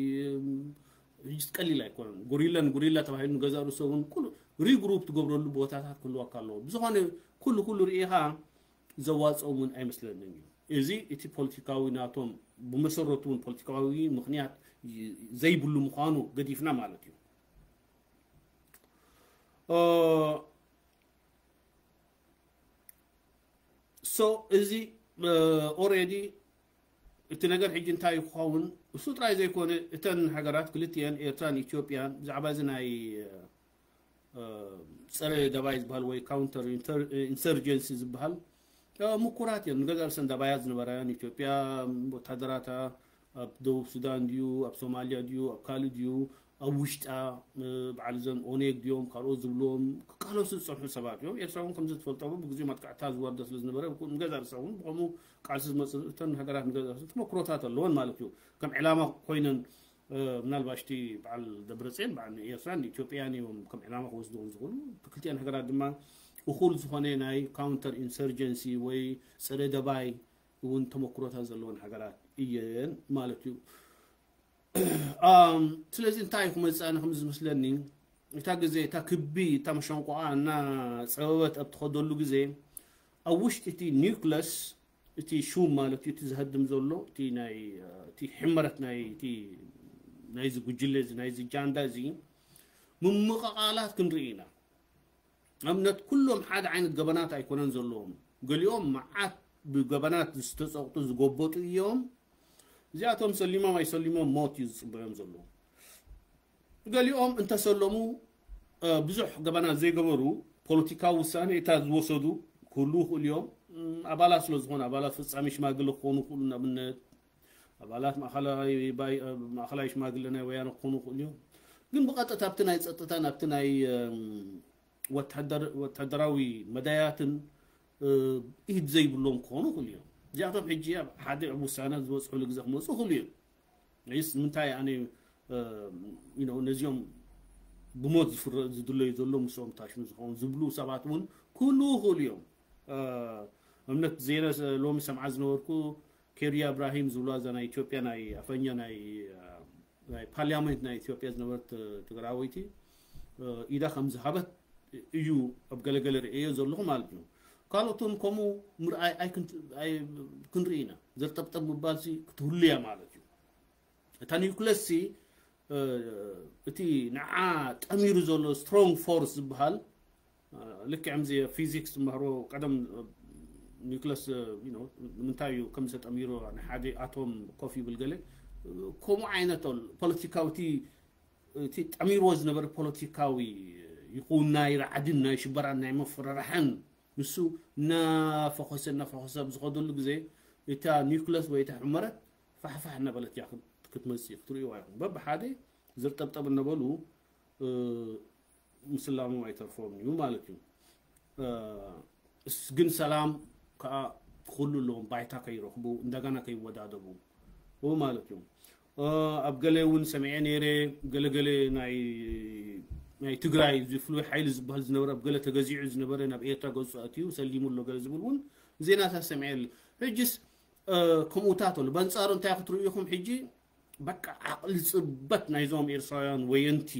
ሕጅስ ቀሊል ኣይኮነን። ጉሪላ ንጉሪላ ተባሂሉ ንገዛእ ርእሶ እውን ኩሉ ሪግሩፕ ትገብረሉ ቦታታት ክህልወካ ኣለዎ። ብዝኾነ ኩሉ ኩሉ ርኢኻ ዘዋፅኦም እውን ኣይመስለንን እዩ። እዚ እቲ ፖለቲካዊ ናቶም ብመሰረቱ እውን ፖለቲካዊ ምክንያት ዘይብሉ ምዃኑ ገዲፍና ማለት እዩ። ሶ እዚ ኦሬዲ እቲ ነገር ሕጂ እንታይ ክኸውን እሱ ጥራይ ዘይኮነ እተን ሃገራት ክልቲአን ኤርትራን ኢትዮጵያን ብዛዕባ እዚ ናይ ፀረ ደባይ ዝበሃል ወይ ካውንተር ኢንሰርጀንሲ ዝበሃል ምኩራት እዮም። ንገዛ ርእሰን ደባያት ዝነበራያን ኢትዮጵያ ወታደራታ ኣብ ደቡብ ሱዳን ድዩ ኣብ ሶማልያ ድዩ ኣብ ካልእ ድዩ ኣብ ውሽጣ በዓል ዘን ኦኔግ ድዮም ካልኦት ዝብልዎም ክቃለሱ ዝፀንሑ ሰባት እዮም። ኤርትራ እውን ከምዚ ትፈልጦ ብግዜ መጥቃዕታ ዝወርደ ስለ ዝነበረ ንገዛ ርእሳ እውን ብከምኡ ቃልሲ ዝመፅእ እተን ሃገራት ንገዛ ርእሰን ተመክሮታት ኣለወን ማለት እዩ። ከም ዕላማ ኮይነን ምናልባሽ እቲ በዓል ደብረፅዮን በዓል ንኤርትራን ንኢትዮጵያን እዮም ከም ዕላማ ክወስድዎም ዝኽእሉ። ክልቲኣን ሃገራት ድማ እኹል ዝኾነ ናይ ካውንተር ኢንሰርጀንሲ ወይ ፀረ ደባይ እውን ተመክሮታት ዘለወን ሃገራት እየን ማለት እዩ። ስለዚ እንታይ እዩ ክመፅእ ኣነ ከም ዝመስለኒ እታ ግዜ እታ ክቢ እታ መሸንቆቓ እናፀበበት ኣብ ትኸደሉ ግዜ ኣብ ውሽጢ እቲ ኒውክለስ እቲ ሹም ማለት እዩ እቲ ዝሃድም ዘሎ እቲ ናይ እቲ ሕመረት ናይ እቲ ናይዚ ጉጅለ እዚ ናይዚ ጃንዳ እዚ ምምቕቓላት ክንርኢ ኢና። ኣብነት ኩሎም ሓደ ዓይነት ገበናት ኣይኮነን ዘለዎም። ገሊኦም መዓት ብገበናት ዝተፀቕጡ ዝጎበጡ እዮም። እዚኣቶም ሰሊሞም ኣይሰሊሞም ሞት እዩ ዝፅበዮም ዘለዎ። ገሊኦም እንተሰለሙ ብዙሕ ገበናት ዘይገበሩ ፖለቲካዊ ውሳኔታት ዝወሰዱ ክህሉ ይኽእሉ እዮም። ኣባላት ስለ ዝኾኑ ኣባላት ፈፃሚ ሽማግለ ክኾኑ ይኽእሉ ንኣብነት ኣባላት ማእኸላይ ሽማግለ ናይ ወያነ ክኾኑ ይኽእሉ እዮም። ግን ብቐጥታ ኣብቲ ናይ ፀጥታ ናብቲ ናይ ወታደራዊ መዳያትን ኢድ ዘይብሎም ክኾኑ ይኽእሉ እዮም። እዚኣቶም ሕጂ ኣብ ሓደ ኣብ ውሳነ ዝበፅሑሉ ግዜ ክመፁ ይኽእሉ እዮም። ይስ ምንታይ ኣነ ነዚኦም ብሞት ዝድለዩ ዘሎ ምስኦም ታሽሙ ዝኸውን ዝብሉ ሰባት እውን ክህልዉ ይኽእሉ እዮም። እምነት ዜና ሎሚ ሰምዓ ዝነበርኩ ኬሪያ እብራሂም ዝብላ እዛ ናይ ኢትዮጵያ ናይ ኣፈኛ ናይ ናይ ፓርላመንት ናይ ኢትዮጵያ ዝነበረት ትግራወይቲ ኢዳ ከም ዝሃበት እዩ ኣብ ገለገለ ርእዮ ዘለኹ ማለት እዩ። ካልኦትን ከምኡ ምርኣይ ክንርኢ ኢና። ዘርጠብጠብ ምባልሲ ክትህሉ እያ ማለት እዩ። እታ ኒውክለስሲ እቲ ንዓ ጠሚሩ ዘሎ ስትሮንግ ፎርስ ዝበሃል ልክዕ ከምዚ ፊዚክስ ትምህሮ ቀደም ኒውክለስ ንምንታይ እዩ ከም ዝተጠሚሮ ንሓደ ኣቶም ኮፍ ይብል ገለ ከምኡ ዓይነት ፖለቲካዊ እቲ ጠሚርዎ ዝነበረ ፖለቲካዊ ይኹን ናይ ራዕድን ናይ ሽበራን ናይ መፈራርሕን ንሱ እናፈኾሰ እናፈኾሰ ኣብ ዝኸደሉ ግዜ እታ ኒውክለስ ወይ እታ ሕመረት ፋሕፋሕ እናበለት እያ ክትመፅእ ክትርእይዋ ኢኹም። በብሓደ ዝርጠብጠብ እናበሉ ምስላሞም ኣይተርፎም እዩ ማለት እዩ። ግን ሰላም ከዓ ክኽሉ ኣለዎም፣ ባይታ ከይረኽቡ እንደገና ከይወዳደቡ ማለት እዩ። ኣብ ገለ እውን ሰሚዐ ነይረ፣ ገለገለ ናይ ትግራይ እዚ ፍሉይ ሓይሊ ዝበሃል ዝነበረ ኣብ ገለ ተገዚዑ ዝነበረ ናብ ኤርትራ ገፁ ኣትዩ ሰሊሙ ኣሎ ገለ ዝብል እውን ዜናታት ሰሚዐ። ሕጅስ ከምኡታት ኣሎ። በንፃሩ እንታይ ክትርእዩ ኢኹም? ሕጂ በቃ ዓቕሊ ፅበት ናይዞም ኤርትራውያን ወየንቲ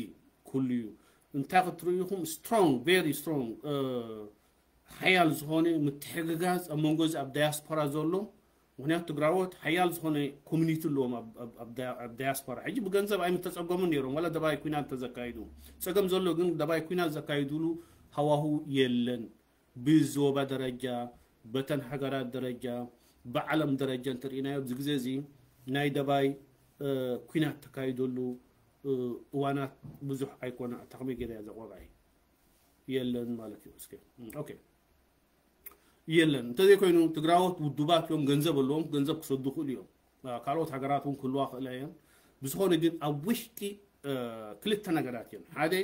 ኩሉ እዩ። እንታይ ክትርእዩ ኢኹም? ስትሮንግ፣ ቨሪ ስትሮንግ፣ ሓያል ዝኾነ ምትሕግጋዝ ኣብ መንጎ እዚ ኣብ ዳያስፖራ ዘሎ። ምክንያቱ ትግራዎት ሓያል ዝኾነ ኮሚኒቲ ኣለዎም ኣብ ዳያስፖራ። ሕጂ ብገንዘብ ኣይምተፀገሙን ነይሮም፣ ዋላ ደባይ ኩናት እንተዘካይዱ። ፀገም ዘሎ ግን ደባይ ኩናት ዘካይዱሉ ሃዋሁ የለን። ብዞባ ደረጃ፣ በተን ሃገራት ደረጃ፣ ብዓለም ደረጃ እንተርኢናዮ ኣብዚ ግዜ እዚ ናይ ደባይ ኩናት ተካይደሉ እዋናት ብዙሕ ኣይኮነ። ኣታ ከመይ ገይረ እያ ዘቆርዓ የለን ማለት እዩ። እስከ ኦኬ የለን። እንተዘይኮይኑ ትግራዎት ውዱባት እዮም፣ ገንዘብ ኣለዎም፣ ገንዘብ ክሰዱ ይኽእሉ እዮም። ካልኦት ሃገራት እውን ክህልዋ ክእላ እየን። ብዝኾነ ግን ኣብ ውሽጢ ክልተ ነገራት እዮም። ሓደ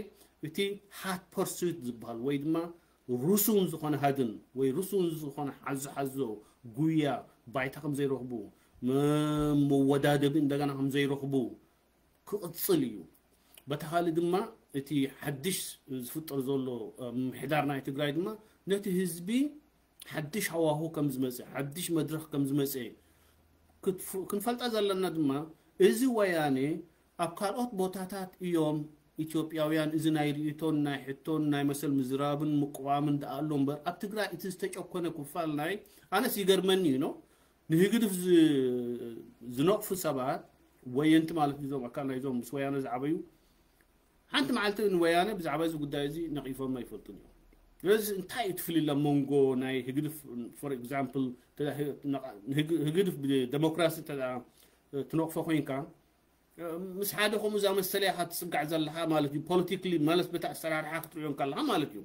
እቲ ሃት ፐርሱት ዝበሃል ወይ ድማ ርሱን ዝኾነ ሃድን ወይ ርሱን ዝኾነ ሓዞ ሓዞ ጉያ ባይታ ከም ዘይረኽቡ፣ መወዳደቢ እንደገና ከም ዘይረኽቡ ክቕፅል እዩ። በታ ካልእ ድማ እቲ ሓድሽ ዝፍጠር ዘሎ ምምሕዳር ናይ ትግራይ ድማ ነቲ ህዝቢ ሓድሽ ሃዋሁ ከም ዝመፀ፣ ሓድሽ መድረኽ ከም ዝመፀ ክንፈልጣ ዘለና ድማ እዚ ወያነ ኣብ ካልኦት ቦታታት እዮም ኢትዮጵያውያን እዚ ናይ ርእይቶን ናይ ሕቶን ናይ መሰል ምዝራብን ምቅዋምን ደኣ ኣሎ እምበር ኣብ ትግራይ እቲ ዝተጨኮነ ክፋል ናይ ኣነስ ይገርመኒ እዩ ነው ንህግድፍ ዝነቕፉ ሰባት ወየንቲ ማለት እዞም ኣካል ናይዞም ምስ ወያነ ዝዓበዩ ሓንቲ መዓልቲ ንወያነ ብዛዕባ እዚ ጉዳይ እዚ ነቒፎም ኣይፈልጡን እዮም። ስለዚ እንታይ እዩ ትፍልለ መንጎ ናይ ህግድፍ for example ህግድፍ ብደሞክራሲ ትነቕፎ ኮይንካ ምስ ሓደ ከምኡ ዝኣመሰለ ኢኻ ትፅጋዕ ዘለኻ ማለት እዩ። ፖለቲክሊ ማለት በቲ ኣሰራርሓ ክትሪኦ ከለኻ ማለት እዩ።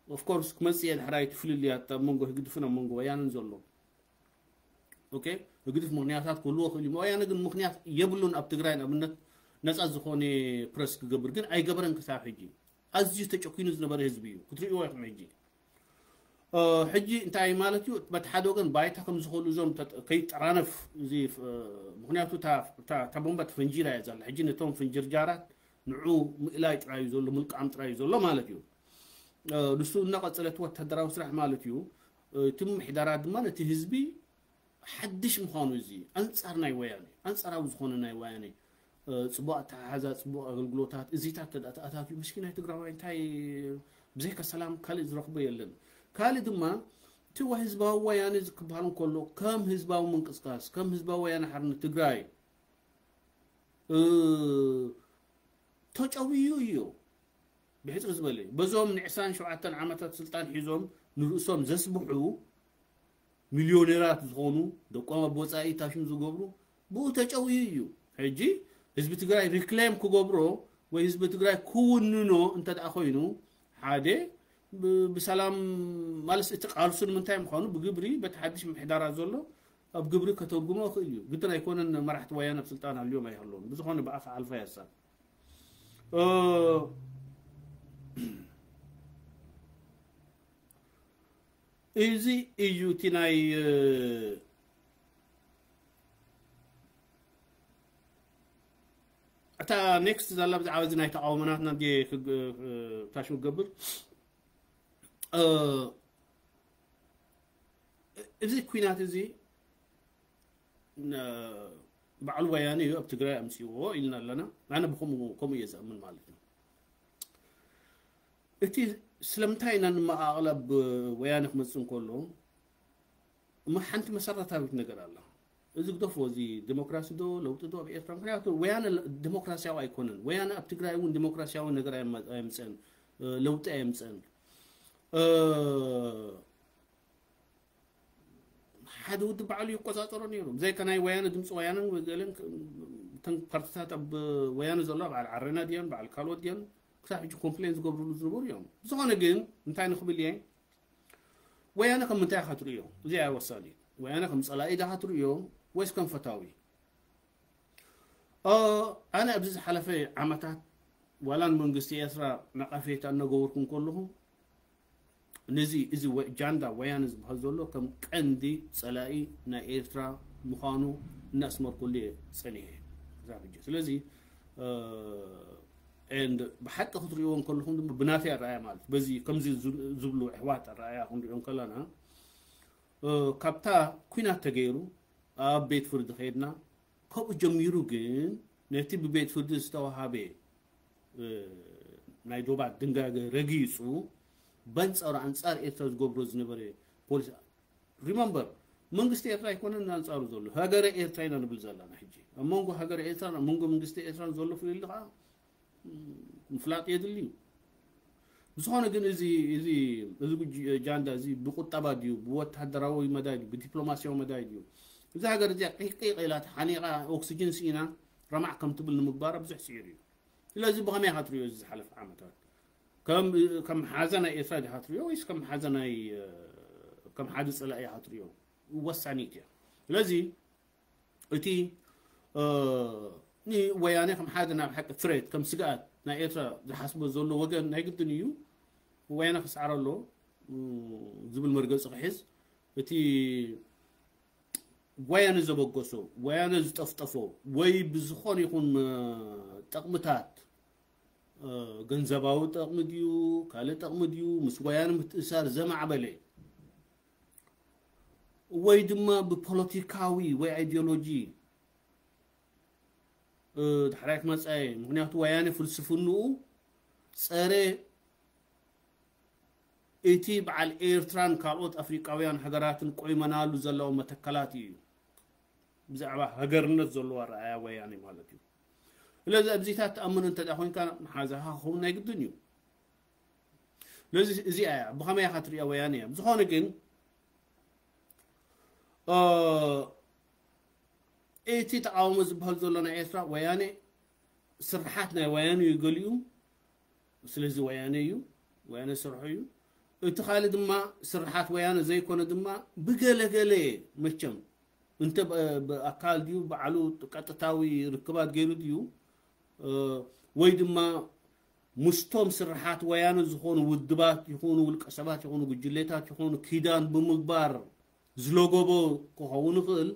ኦፍኮርስ ክመፅእ እየ ድሕራይ ትፍልልያ ኣብ መንጎ ህግድፍን ኣብ መንጎ ወያንን ዘሎ ኦኬ ህግድፍ ምክንያታት ክህልዎ ክእል እዩ። ወያነ ግን ምክንያት የብሉን ኣብ ትግራይ ንኣብነት ነፃ ዝኾነ ፕረስ ክገብር ግን ኣይገበረን ክሳብ ሕጂ። ኣዝዩ ተጨኪኑ ዝነበረ ህዝቢ እዩ ክትርእይዎ ኢኹም። ሕጂ ሕጂ እንታይ ማለት እዩ? በቲ ሓደ ወገን ባይታ ከም ዝኽእሉ እዞም ከይጠራነፍ እዚ ምክንያቱ እታ ቦምባ ተፈንጂራ እያ ዘላ። ሕጂ ነቶም ፍንጅርጃራት ንዑ ምእላይ ጥራይ እዩ ዘሎ፣ ምልቃም ጥራይ እዩ ዘሎ ማለት እዩ። ንሱ እናቐፀለት ወታደራዊ ስራሕ ማለት እዩ። እቲ ምምሕዳራት ድማ ነቲ ህዝቢ ሓድሽ ምዃኑ እዚ ኣንፃር ናይ ወያነ ኣንፃራዊ ዝኾነ ናይ ወያነ ፅቡቅ ኣተሓሓዛ ፅቡቅ ኣገልግሎታት እዚታት ተኣታትዩ ምስኪናይ ትግራዋይ እንታይ ብዘይካ ሰላም ካልእ ዝረኽቦ የለን። ካልእ ድማ እቲ ህዝባዊ ወያነ ክበሃል እንከሎ ከም ህዝባዊ ምንቅስቃስ ከም ህዝባዊ ወያነ ሓርነት ትግራይ ተጨውዩ እዩ። ብሕፅር ዝበለ በዞም ንዕስራን ሸውዓተን ዓመታት ስልጣን ሒዞም ንርእሶም ዘስብሑ ሚልዮኔራት ዝኾኑ ደቆም ኣብ ወፃኢ ታሽም ዝገብሩ ብኡ ተጨውዩ እዩ። ሕጂ ህዝቢ ትግራይ ሪክሌም ክገብሮ ወይ ህዝቢ ትግራይ ክውንኖ እንተ ደኣ ኮይኑ ሓደ ብሰላም ማለት እቲ ቃልሱ ንምንታይ ምዃኑ ብግብሪ በቲ ሓድሽ ምሕዳራት ዘሎ ኣብ ግብሪ ከተርጉሞ ይኽእል እዩ። ግድን ኣይኮነን መራሕቲ ወያነ ኣብ ስልጣን ሃልዮም ኣይሃለውን ብዝኾነ ብኣፍ ሓልፋ ያሳ እዚ እዩ እቲ ናይ እታ ኔክስት ዘላ ብዛዕባ እዚ ናይ ተቃውሞናትና ዲ ታሽሙ ገብር እዚ ኩናት እዚ ባዕሉ ወያነ እዩ ኣብ ትግራይ ኣምፅዎ ኢልና ኣለና። ኣነ ብከምኡ ከምኡ እየ ዝኣምን ማለት እዩ። እቲ ስለምንታይ ኢና ንመቃቕል ኣብ ወያነ ክመፅእ እንከሎ እሞ ሓንቲ መሰረታዊት ነገር ኣላ። እዚ ግደፎ እዚ ዲሞክራሲ ዶ ለውጢ ዶ ኣብ ኤርትራ ምክንያቱ ወያነ ዲሞክራሲያዊ ኣይኮነን። ወያነ ኣብ ትግራይ እውን ዲሞክራሲያዊ ነገር ኣየምፀን፣ ለውጢ ኣየምፀን። ሓደ ውድብ ባዕሉ ይቆፃፀሮ ነይሩ። ብዘይካ ናይ ወያነ ድምፂ ወያነን ወገለን እተን ፓርቲታት ኣብ ወያነ ዘሎ በዓል ዓረና ድያን በዓል ካልኦት ድያን ክሳብ ሕጂ ኮምፕሌን ዝገብርሉ ዝነበሩ እዮም። ብዝኾነ ግን እንታይ ንኽብል እየ፣ ወያነ ከም ምንታይ ኢኻ ትርእዮ? እዚኣ እያ ወሳኒት። ወያነ ከም ጸላኢ ዲኻ ትርእዮ ወይስ ከም ፈታዊ? እ፣ ኣነ ኣብዚ ዝሓለፈ ዓመታት ዋላ ንመንግስቲ ኤርትራ ነቐፌታ እናገበርኩ እንከለኹ፣ ነዚ እዚ ወ-፣ ጃንዳ ወያነ ዝበሃል ዘሎ ከም ቀንዲ ጸላኢ ናይ ኤርትራ ምዃኑ እናስመርኩሉ እየ ጸኒሐ ክሳብ ሕጂ። ስለዚ፣ እ፣ ኤንድ ብሓቂ ክትርእይዎ እንከለኹም ድማ ብናተይ ኣረኣያ ማለት በዚ ከምዚ ዝብ-፣ ዝብሉ ኣሕዋት ኣረኣያ ክንርእዮ እንከለና፣ እ፣ ካብታ ኲናት ተገይሩ ኣብ ቤት ፍርዲ ከይድና ካብኡ ጀሚሩ ግን ነቲ ብቤት ፍርዲ ዝተዋሃበ፣ እ፣ ናይ ዶባት ድንጋገ ረጊጹ በንጻሩ ኣንጻር ኤርትራ ዝገብሮ ዝነበረ ፖሊሲ። ሪመምበር፣ መንግስቲ ኤርትራ ኣይኮነን ኣንጻሩ ዘሎ፣ ሃገረ ኤርትራ ኢና ንብል ዘለና ሕጂ። ኣብ መንጎ ሃገረ ኤርትራን ኣብ መንጎ መንግስቲ ኤርትራን ዘሎ ፍልልይ ከዓ፣ ም፣ ምፍላጥ የድሊ እዩ። ብዝኾነ ግን እዚ፣ እዚ፣ እዚ ጉጅ-፣ ጃንዳ እዚ ብቁጠባ ድዩ፣ ብወታደራዊ መዳይ ድዩ፣ ብዲፕሎማሲያዊ መዳይ ድዩ? እዛ ሃገር እዚኣ ቂቅ ቂቅ ኢላ ተሓኒቓ ኦክሲጅን ስኢና ረማዕ ከም ትብል ንምግባራ ብዙሕ ስዒሩ እዩ። ስለዚ ብኸመይ ኢኻ ትርእዮ እዚ ዝሓለፈ ዓመታት? ከም፣ ከም ሓዘ ናይ ኤርትራ ዲኻ ትርእዮ ወይስ ከም ሓዘ ናይ፣ እ፣ ከም ሓደ ጸላኢ ኢኻ ትርእዮ? ወሳኒት እያ። ስለዚ እቲ፣ እ፣ ንወያነ ከም ሓደ ናብ ሓቂ ትሬት፣ ከም ስግኣት ናይ ኤርትራ ዝሓስቦ ዘሎ ወገን ናይ ግድን እዩ ወያነ ክስዓር ኣሎ፣ እ፣ ዝብል መርገጺ ክሕዝ። እቲ ወያነ ዘበገሶ፣ ወያነ ዝጠፍጠፎ፣ ወይ ብዝኾነ ይኹን፣ እ፣ ጠቕምታት፣ እ፣ ገንዘባዊ ጠቕሚ ድዩ፣ ካልእ ጠቕሚ ድዩ፣ ምስ ወያነ ምትእሳር ዘማዕበለ፣ ወይ ድማ ብፖለቲካዊ ወይ ኣይዲዮሎጂ፣ እ፣ ዳሕራይ ክመጻ እየ። ምኽንያቱ ወያነ ፍልስፍንኡ ጸረ እቲ በዓል ኤርትራን ካልኦት ኣፍሪቃውያን ሃገራትን ቆይመናሉ ዘለዋ መተከላት እዩ። ብዛዕባ ሃገርነት ዘለዎ ኣረኣያ ወያነ ማለት እዩ። ስለዚ ኣብዚታት ትኣምን እንተ ደኣ ኮይንካ መሓዛኻ ክኸውን ናይ ግድን እዩ። ስለዚ እዚኣ እያ። ብኸመይ ኢኻ ትርእያ ወያነ እያ? ብዝኾነ ግን፣ እ፣ እቲ ተቃውሞ ዝበሃል ዘሎ ናይ ኤርትራ ወያነ ስርሓት ናይ ወያነ እዩ ገሊኡ፣ ስለዚ ወያነ እዩ፣ ወያነ ስርሑ እዩ። እቲ ካልእ ድማ ስርሓት ወያነ ዘይኮነ ድማ ብገለገለ መቸም እንተ ብ-፣ ብኣካል ድዩ ባዕሉ ቀጥታዊ ርክባት ገይሩ ድዩ፣ እ፣ ወይ ድማ ምስቶም ስርሓት ወያነ ዝኾኑ ውድባት ይኹኑ ውልቀ ሰባት ይኹኑ ጉጅሌታት ይኹኑ ኪዳን ብምግባር ዝለጎቦ ክኸውን ይኽእል።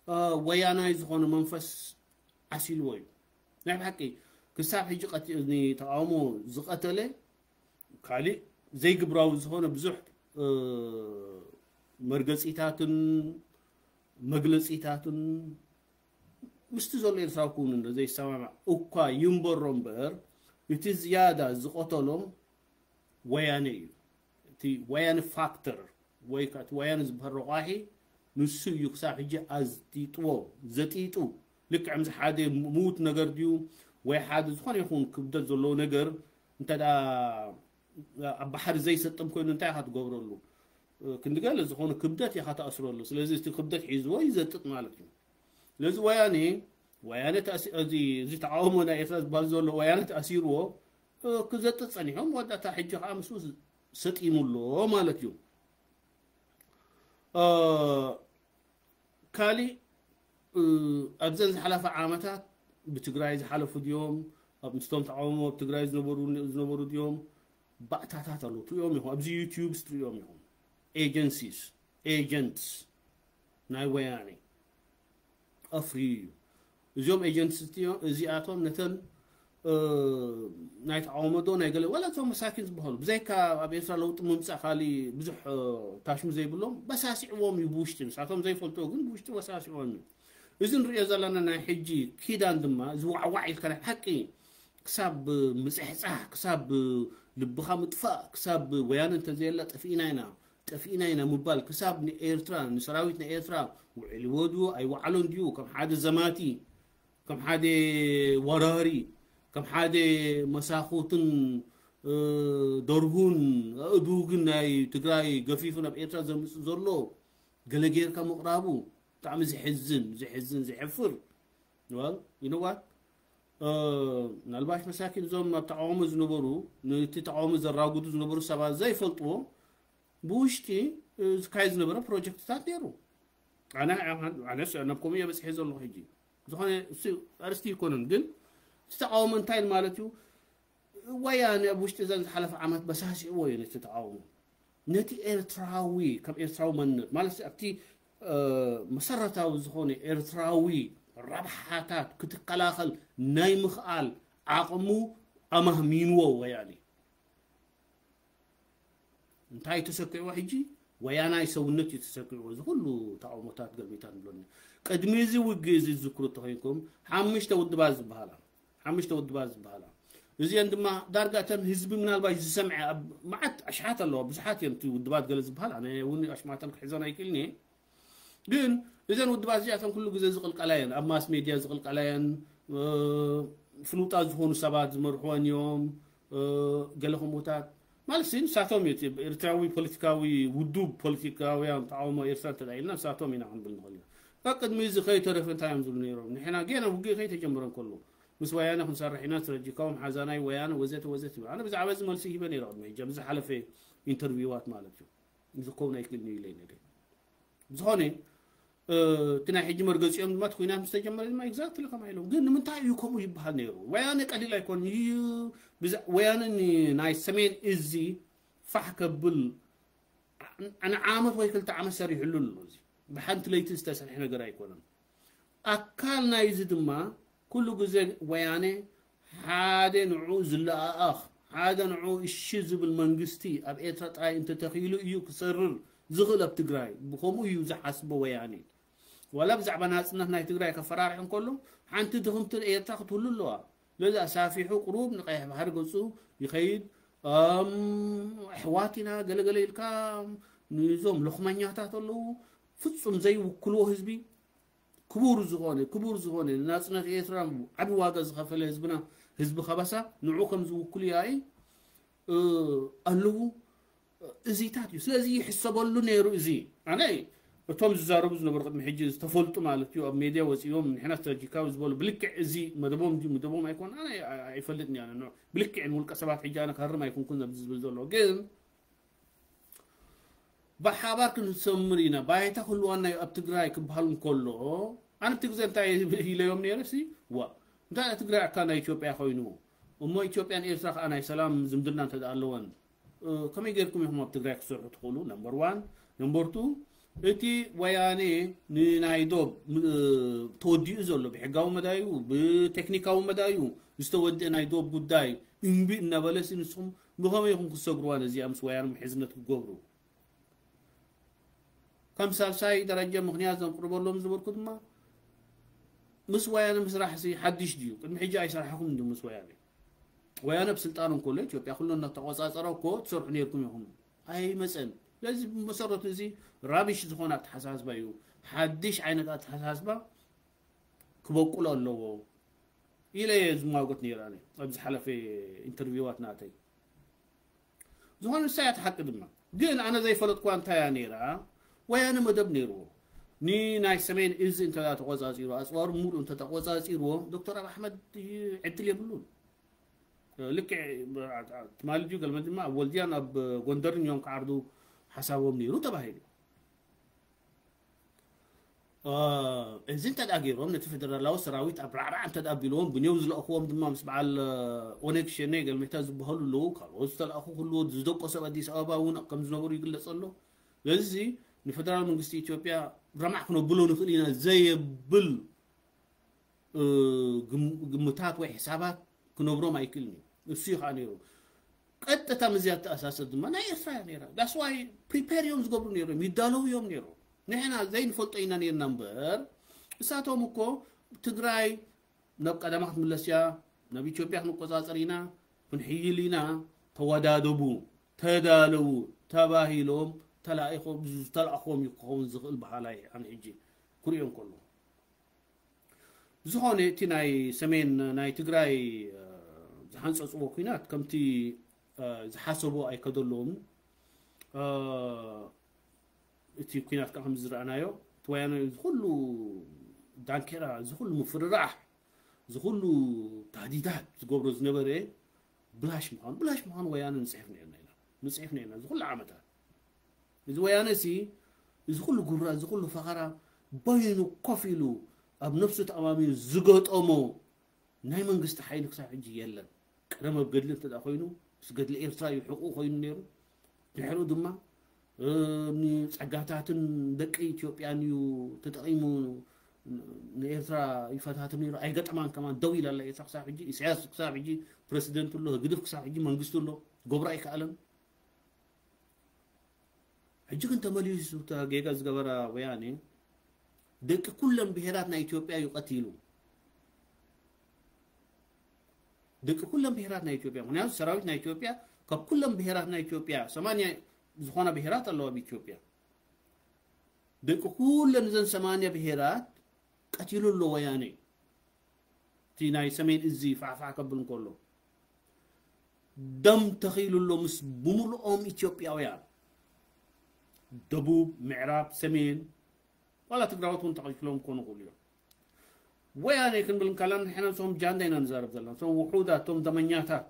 እ፣ ወያናይ ዝኾነ መንፈስ ዓሲልዎ እዩ። ናይ ብሓቂ ክሳብ ሕጂ ቀቲ-፣ ንተቃውሞ ዝቐተለ ካልእ ዘይግብራዊ ዝኾነ ብዙሕ፣ እ፣ መርገጺታትን መግለጺታትን ምስቲ ዘሎ ኤርትራዊ ክውን እንዶ ዘይሰማማዕ እኳ ይንበሮ እምበር፣ እቲ ዝያዳ ዝቐተሎም ወያነ እዩ። እቲ ወያነ ፋክተር ወይ ከዓ እቲ ወያነ ዝበሃል ረቋሒ ንሱ እዩ ክሳብ ሕጂ ኣዝጢጥዎ፣ ዘጢጡ። ልክዕ ከምዚ ሓደ ምዉት ነገር ድዩ ወይ ሓደ ዝኾነ ይኹን ክብደት ዘለዎ ነገር እንተ ደኣ ኣብ ባሕሪ ዘይሰጥም ኮይኑ እንታይ ኢኻ ትገብረሉ? ክንዲ ገለ ዝኾነ ክብደት ኢኻ ትኣስረሉ። ስለዚ እቲ ክብደት ሒዝዎ ይዘጥጥ ማለት እዩ። ስለዚ ወያኔ፣ ወያነ ተኣሲ-፣ እዚ፣ እዚ ተቃውሞ ናይ ኤርትራ ዝበሃል ዘሎ ወያነ ተኣሲርዎ፣ እ፣ ክዘጥጥ ጸኒሑ፣ መወዳእታ ሕጂ ከዓ ምስኡ ሰጢሙ ኣሎ ማለት እዩ። እ፣ ካሊእ፣ እ፣ ኣብዘን ዝሓለፋ ዓመታት ብትግራይ ዝሓለፉ ድዮም፣ ኣብ ምስቶም ተቃውሞ ኣብ ትግራይ ዝነበሩ፣ ዝነበሩ ድዮም፣ ባእታታት ኣለዉ። ትሪኦም ኢኹም፣ ኣብዚ ዩቲዩብ ትሪኦም ኢኹም። ኤጀንሲስ፣ ኤጀንትስ ናይ ወያኔ ኣፍርዩ እዩ። እዚኦም ኤጀንትስ እዚኦም፣ እዚኣቶም ነተን፣ እ፣ ናይ ተቃውሞ ዶ ናይ ገለ፣ ዋላ እቶም መሳኪን ዝበሃሉ፣ ብዘይካ ኣብ ኤርትራ ለውጢ ምምጻእ ካሊ ብዙሕ፣ እ፣ ታሽሙ ዘይብሎም፣ በሳሲዕዎም እዩ ብውሽጢ። ንሳቶም ዘይፈልጥዎ ግን ብውሽጢ በሳሲዕዎም እዩ። እዚ ንሪኦ ዘለና ናይ ሕጂ ኪዳን ድማ፣ እዚ ዋዕዋዕ ኢልካ ናይ ሓቂ ክሳብ ምጽሕጻሕ፣ ክሳብ ልብኻ ምጥፋእ፣ ክሳብ ወያነ እንተዘየላ ጠፊእና ኢና፣ ጠፊእና ኢና ምባል፣ ክሳብ ንኤርትራ፣ ንሰራዊት ናይ ኤርትራ ውዒልዎ ድዩ ኣይወዓሎን ድዩ፣ ከም ሓደ ዘማቲ፣ ከም ሓደ ወራሪ፣ ከም ሓደ መሳኹትን፣ እ፣ ደርሁን ኣእዱግን ናይ ትግራይ ገፊፉ ናብ ኤርትራ ዘምጽእ ዘሎ ገለ ጌርካ ምቕራቡ ብጣዕሚ ዘሕዝን፣ ዘሕዝን፣ ዘሕፍር። Well, you know what? ምናልባሽ መሳኪን እዞም ኣብ ተቃውሞ ዝነበሩ፣ ነቲ ተቃውሞ ዘራጉዱ ዝነበሩ ሰባት ዘይፈልጥዎ፣ ብውሽጢ ዝካየድ ዝነበረ ፕሮጀክትታት ነይሩ። ኣነ ኣነ ናብ ከምኡ እየ በፂሐ ዘለኹ። ሕጂ ዝኾነ እሱ ኣርስቲ ይኮነን፣ ግን እቲ ተቃውሞ እንታይ ማለት እዩ? ወያነ ኣብ ውሽጢ እዘን ዝሓለፈ ዓመት በሳሲዕዎ እዩ ነቲ ተቃውሞ። ነቲ ኤርትራዊ፣ ከም ኤርትራዊ መንነት ማለት ኣብቲ መሰረታዊ ዝኾነ ኤርትራዊ ረብሓታት ክትከላኸል ናይ ምኽኣል ዓቕሙ ኣማህሚንዎ ወያነ። እንታይ ተሰኪዕዎ ሕጂ? ወያናይ ሰውነት እዩ ተሰኪዕዎ። እዚ ኩሉ ተቃውሞታት ገልቢታት ብሎኒ። ቅድሚ እዚ ውግእ እዚ ዝዝክሩ ተኮይንኩም ሓሙሽተ ውድባት ዝበሃላ ሓሙሽተ ውድባት ዝበሃላ፣ እዚአን ድማ ዳርጋ እተን ህዝቢ ምናልባሽ ዝሰምዐ ኣብ መዓት ኣሽሓት ኣለዋ። ብዙሓት እዮም እቲ ውድባት ገለ ዝበሃል፣ ኣነ እውን ኣሽማተን ክሕዘን ኣይክእልን እየ። ግን እዘን ውድባት እዚኣተን ኩሉ ግዜ ዝቕልቀላ እየን፣ ኣብ ማስ ሜድያ ዝቕልቀላ እየን። ፍሉጣት ዝኾኑ ሰባት ዝመርሕወን እዮም። ገለ ከምኡታት ማለት ሲ ንሳቶም እዩ፣ ኤርትራዊ ፖለቲካዊ ውዱብ፣ ፖለቲካውያን ተቃውሞ ኤርትራ እንተ ኢልና ንሳቶም ኢና ክንብል ንኽእል ኢና። ካብ ቅድሚ እዚ ከይተረፈ እንታይ እዮም ዝብሉ ነይሮም? ንሕና ገና ውግእ ከይተጀመረ እንከሎ ምስ ወያነ ክንሰርሕ ኢና፣ ስትራቴጂካዊ መሓዛና እዩ ወያነ ወዘተ ወዘተ ይብል። ኣነ ብዛዕባ እዚ መልሲ ሂበ ነይረ ቅድሚ ሕጂ ኣብ ዝሓለፈ ኢንተርቪዋት ማለት እዩ። ዝከውን ኣይክእልን እዩ ኢለ ነይረ። ብዝኾነ እቲ ናይ ሕጂ መርገፂኦም ድማ እቲ ኩናት ምስ ተጀመረ ድማ ኤግዛክትሊ ከምኣ ኢሎም። ግን ንምንታይ እዩ ከምኡ ይበሃል ነይሩ? ወያነ ቀሊል ኣይኮን እዩ። ወያነ ናይ ሰሜን እዚ ፋሕ ከብል ንዓመት ወይ ክልተ ዓመት ሰሪሕሉ ኣሎ። እዚ ብሓንቲ ለይቲ ዝተሰርሐ ነገር ኣይኮነን። ኣካል ናይዚ ድማ ኩሉ ግዜ ወያነ ሓደ ንዑ ዝለኣኣኽ፣ ሓደ ንዑ እሺ ዝብል መንግስቲ ኣብ ኤርትራ ጥራይ እንተተኺሉ እዩ ክሰርር ዝኽእል ኣብ ትግራይ። ብኸምኡ እዩ ዝሓስቦ ወያነ። ዋላ ብዛዕባ ናጽነት ናይ ትግራይ ከፈራርሕ እንከሎ ሓንቲ ድኽምቲ ኤርትራ ክትህሉ ኣለዋ። ለዚ ኣሳፊሑ ቅሩብ ንቀይሕ ባሕሪ ገጹ ይኸይድ። ኣሕዋት ኢና ገለገለ ኢልካ ንዞም ሎኽመኛታት ኣለዉ፣ ፍጹም ዘይውክልዎ ህዝቢ፣ ክቡር ዝኾነ ክቡር ዝኾነ ንናጽነት ኤርትራ ዓቢ ዋጋ ዝኸፈለ ህዝብና፣ ህዝቢ ከበሳ፣ ንዑ ከም ዝውክሉ ያኢ ኣለዉ። እዚታት እዩ። ስለዚ ይሕሰበሉ ነይሩ። እዚ ኣነ እቶም ዝዛረቡ ዝነበሩ ቅድሚ ሕጂ ዝተፈልጡ ማለት እዩ፣ ኣብ ሜድያ ወፂኦም ንሕና ስትራቴጂካዊ ዝበሉ ብልክዕ እዚ መደቦም ድዩ መደቦም ኣይኮን ኣነ ኣይፈልጥን እያ። ብልክዕ ንውልቀ ሰባት ሕጂ ኣነ ክሃርም ኣይኮንኩን ኣብዚ ዝብል ዘሎ ግን ብሓባር ክንሰምር ኢና። ባይታ ክህልዋና እዩ ኣብ ትግራይ ክበሃል እንከሎ ኣነ እቲ ግዜ እንታይ ኢለዮም ነይረ ሲ ዋ እንታይ ትግራይ ኣካል ናይ ኢትዮጵያ ኮይኑ እሞ ኢትዮጵያን ኤርትራ ከዓ ናይ ሰላም ዝምድና እንተ ኣለወን ከመይ ጌርኩም ኢኹም ኣብ ትግራይ ክትሰርሑ ትኽእሉ? ነምበር ዋን። ነምበር ቱ፣ እቲ ወያኔ ንናይ ዶብ ተወዲኡ ዘሎ ብሕጋዊ መዳዩ ብቴክኒካዊ መዳዩ ዝተወደአ ናይ ዶብ ጉዳይ እምቢ እናበለሲ ንስኹም ብኸመይ ኢኹም ክትሰግርዋ ነዚኣ ምስ ወያነ ምሕዝነት ክትገብሩ? ከም ሳልሳይ ደረጃ ምኽንያት ዘንቅርበሎም ዝነበርኩ ድማ ምስ ወያነ ምስራሕ ሲ ሓድሽ ድዩ? ቅድሚ ሕጂ ኣይሰራሕኹም እንዲ ምስ ወያነ? ወያነ ብስልጣኑ እንከሎ ኢትዮጵያ ኩሉ እናተቆጻጸረ እኮ ትሰርሑ ነይርኩም ኢኹም። ኣይመፀን። ስለዚ ብመሰረቱ እዚ ራቢሽ ዝኾነ ኣተሓሳስባ እዩ። ሓድሽ ዓይነት ኣተሓሳስባ ክበቁሎ ኣለዎ ኢለ እየ ዝማጎት ነይረ ኣነ ኣብ ዝሓለፈ ኢንተርቪዋት ናተይ። ዝኾነ ንሳ እያ እቲ ሓቂ ድማ። ግን ኣነ ዘይፈለጥኩዋ እንታይ እያ ነይራ? ወያነ መደብ ነይርዎ። ንናይ ሰሜን እዚ እንተ ተቆጻጺሩ፣ ኣጽዋሩ ሙሉእ እንተ ተቆጻጺርዎ፣ ዶክተር ኣብ ኣሕመድ ዕድል የብሉን። ልክዕ ትማሊ ድዩ ገልመ ድማ ኣብ ወልድያን ኣብ ጎንደርን እዮም ክዓርዱ ሓሳቦም ነይሩ ተባሂሉ። እዚ እንተ ደኣ ገይሮም ነቲ ፌደራላዊ ሰራዊት ኣብ ራዕራዕ እንተ ደኣ ኣቢልዎም ብኔው ዝለእኽዎም ድማ ምስ በዓል ኦነግ ሸኔ ገልሜታ ዝበሃሉ ኣለዉ። ካልኦት ዝተለኣኹ ክህልዎ ዝደቆሱ ኣብ ኣዲስ ኣበባ እውን ከም ዝነበሩ ይግለጽ ኣሎ። ስለዚ ንፌደራል መንግስቲ ኢትዮጵያ ረማዕ ክነብሎ ንኽእል ኢና ዘየብል ግምታት ወይ ሕሳባት ክነብሮም ኣይክእልን እዩ። እሱ እዩ ከዓ ነይሩ። ቀጥታ ምስዚ ኣተኣሳሰር ድማ ናይ ኤርትራ እያ ነይራ። ዳስዋይ ፕሪፔር እዮም ዝገብሩ ነይሮም፣ ይዳለዉ እዮም ነይሮም። ንሕና ዘይንፈልጦ ኢና ነይርና እምበር እሳቶም እኮ ትግራይ ናብ ቀደማ ክትምለስ እያ፣ ናብ ኢትዮጵያ ክንቆፃፀር ኢና፣ ክንሕይል ኢና፣ ተወዳደቡ፣ ተዳለዉ ተባሂሎም ተላኢኾም ዝተላእኾም እዩ ክኸውን ዝኽእል በሃላይ ኣነ ሕጂ ክሪኦ እንከሎ። ብዝኾነ እቲ ናይ ሰሜን ናይ ትግራይ ዝሓንፀፅዎ ኩናት ከምቲ ዝሓሰቦ ኣይከደለዎምን። እቲ ኩናት ከዓ ከም ዝረኣናዮ እቲ ወያነ ዝኩሉ ዳንኬራ ዝኩሉ ምፍርራሕ እዚ ኩሉ ታህዲዳት ዝገብሮ ዝነበረ ብላሽ ምዃኑ ብላሽ ምዃኑ ወያነ ንፅሕፍ ነርና ኢና ንፅሕፍ ነርና እዚ ኩሉ ዓመታት። እዚ ወያነ ሲ እዚ ኩሉ ጉራ እዚ ኩሉ ፈኸራ በይኑ ኮፍ ኢሉ ኣብ ነፍሱ ተኣማሚኑ ዝገጠሞ ናይ መንግስቲ ሓይሊ ክሳብ ሕጂ የለን። ቀደም ኣብ ገድሊ እንተ ኮይኑ ምስ ገድሊ ኤርትራ እዩ ሕቁ ኮይኑ ነይሩ። ድሕሪኡ ድማ ንጸጋታትን ደቂ ኢትዮጵያን እዩ ተጠቒሙ ንኤርትራ ይፈታትን ነይሩ። ኣይገጠማን ከማን ደው ኢላ ኣላ ኤርትራ ክሳብ ሕጂ። ኢሳያስ ክሳብ ሕጂ ፕረሲደንት ኣሎ፣ ህግድፍ ክሳብ ሕጂ መንግስቲ ኣሎ፣ ገብሮ ኣይከኣለን። ሕጂ ግን ተመሊሱ እታ ጌጋ ዝገበራ ወያኔ ደቂ ኩለን ብሄራት ናይ ኢትዮጵያ እዩ ቀቲሉ። ደቂ ኩለን ብሄራት ናይ ኢትዮጵያ ምክንያቱ ሰራዊት ናይ ኢትዮጵያ ካብ ኩለን ብሄራት ናይ ኢትዮጵያ ሰማንያ ዝኾና ብሄራት ኣለዋ ኣብ ኢትዮጵያ። ደቂ ኩለን እዘን ሰማንያ ብሄራት ቀቲሉ ኣሎ ወያኔ። እቲ ናይ ሰሜን እዚ ፋሕፋሕ ከብል እንከሎ ደም ተኺሉ ኣሎ ምስ ብምልኦም ኢትዮጵያውያን ደቡብ፣ ምዕራብ፣ ሰሜን ዋላ ትግራዎት እውን ተቐይሎም ክኾኑ ይኽእሉ እዮም። ወያኔ ክንብል እንከለና ንሕና ንሶም ጃንዳ ኢና ንዛረብ ዘለና፣ እቶም ውሑዳት እቶም ደመኛታት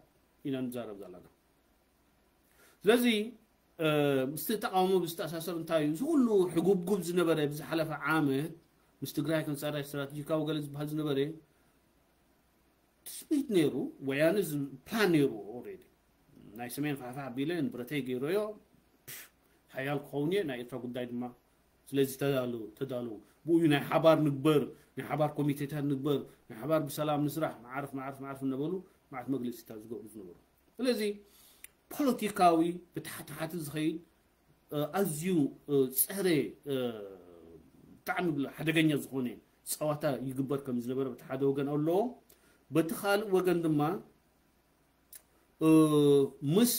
ኢና ንዛረብ ዘለና። ስለዚ ምስቲ ተቃውሞ ብዝተኣሳሰር እንታይ እዩ እዚ ኩሉ ሕጉብጉብ ዝነበረ ብዝሓለፈ ዓመት ምስ ትግራይ ክንፀረ ስትራቴጂካዊ ገለ ዝበሃል ዝነበረ ትስቢት ነይሩ። ወያነ ፕላን ነይሩ ኦልሬዲ ናይ ሰሜን ፋሕፋሕ ኣቢለ ንብረተይ ገይረዮ ሓያል ክኸውን እየ ናይ ኤርትራ ጉዳይ ድማ ስለዚ ተዳሉ ተዳሉ ብኡ ናይ ሓባር ንግበር ናይ ሓባር ኮሚቴታት ንግበር ናይ ሓባር ብሰላም ንስራሕ ማዓርፍ ማዓርፍ ማዓርፍ እናበሉ ማዓት መግለፂታት ዝገብሩ ዝነበሩ። ስለዚ ፖለቲካዊ ብታሕታሓቲ ዝኸይድ ኣዝዩ ፀረ ብጣዕሚ ሓደገኛ ዝኾነ ፀዋታ ይግበር ከም ዝነበረ በቲ ሓደ ወገን ኣለዎ። በቲ ካልእ ወገን ድማ ምስ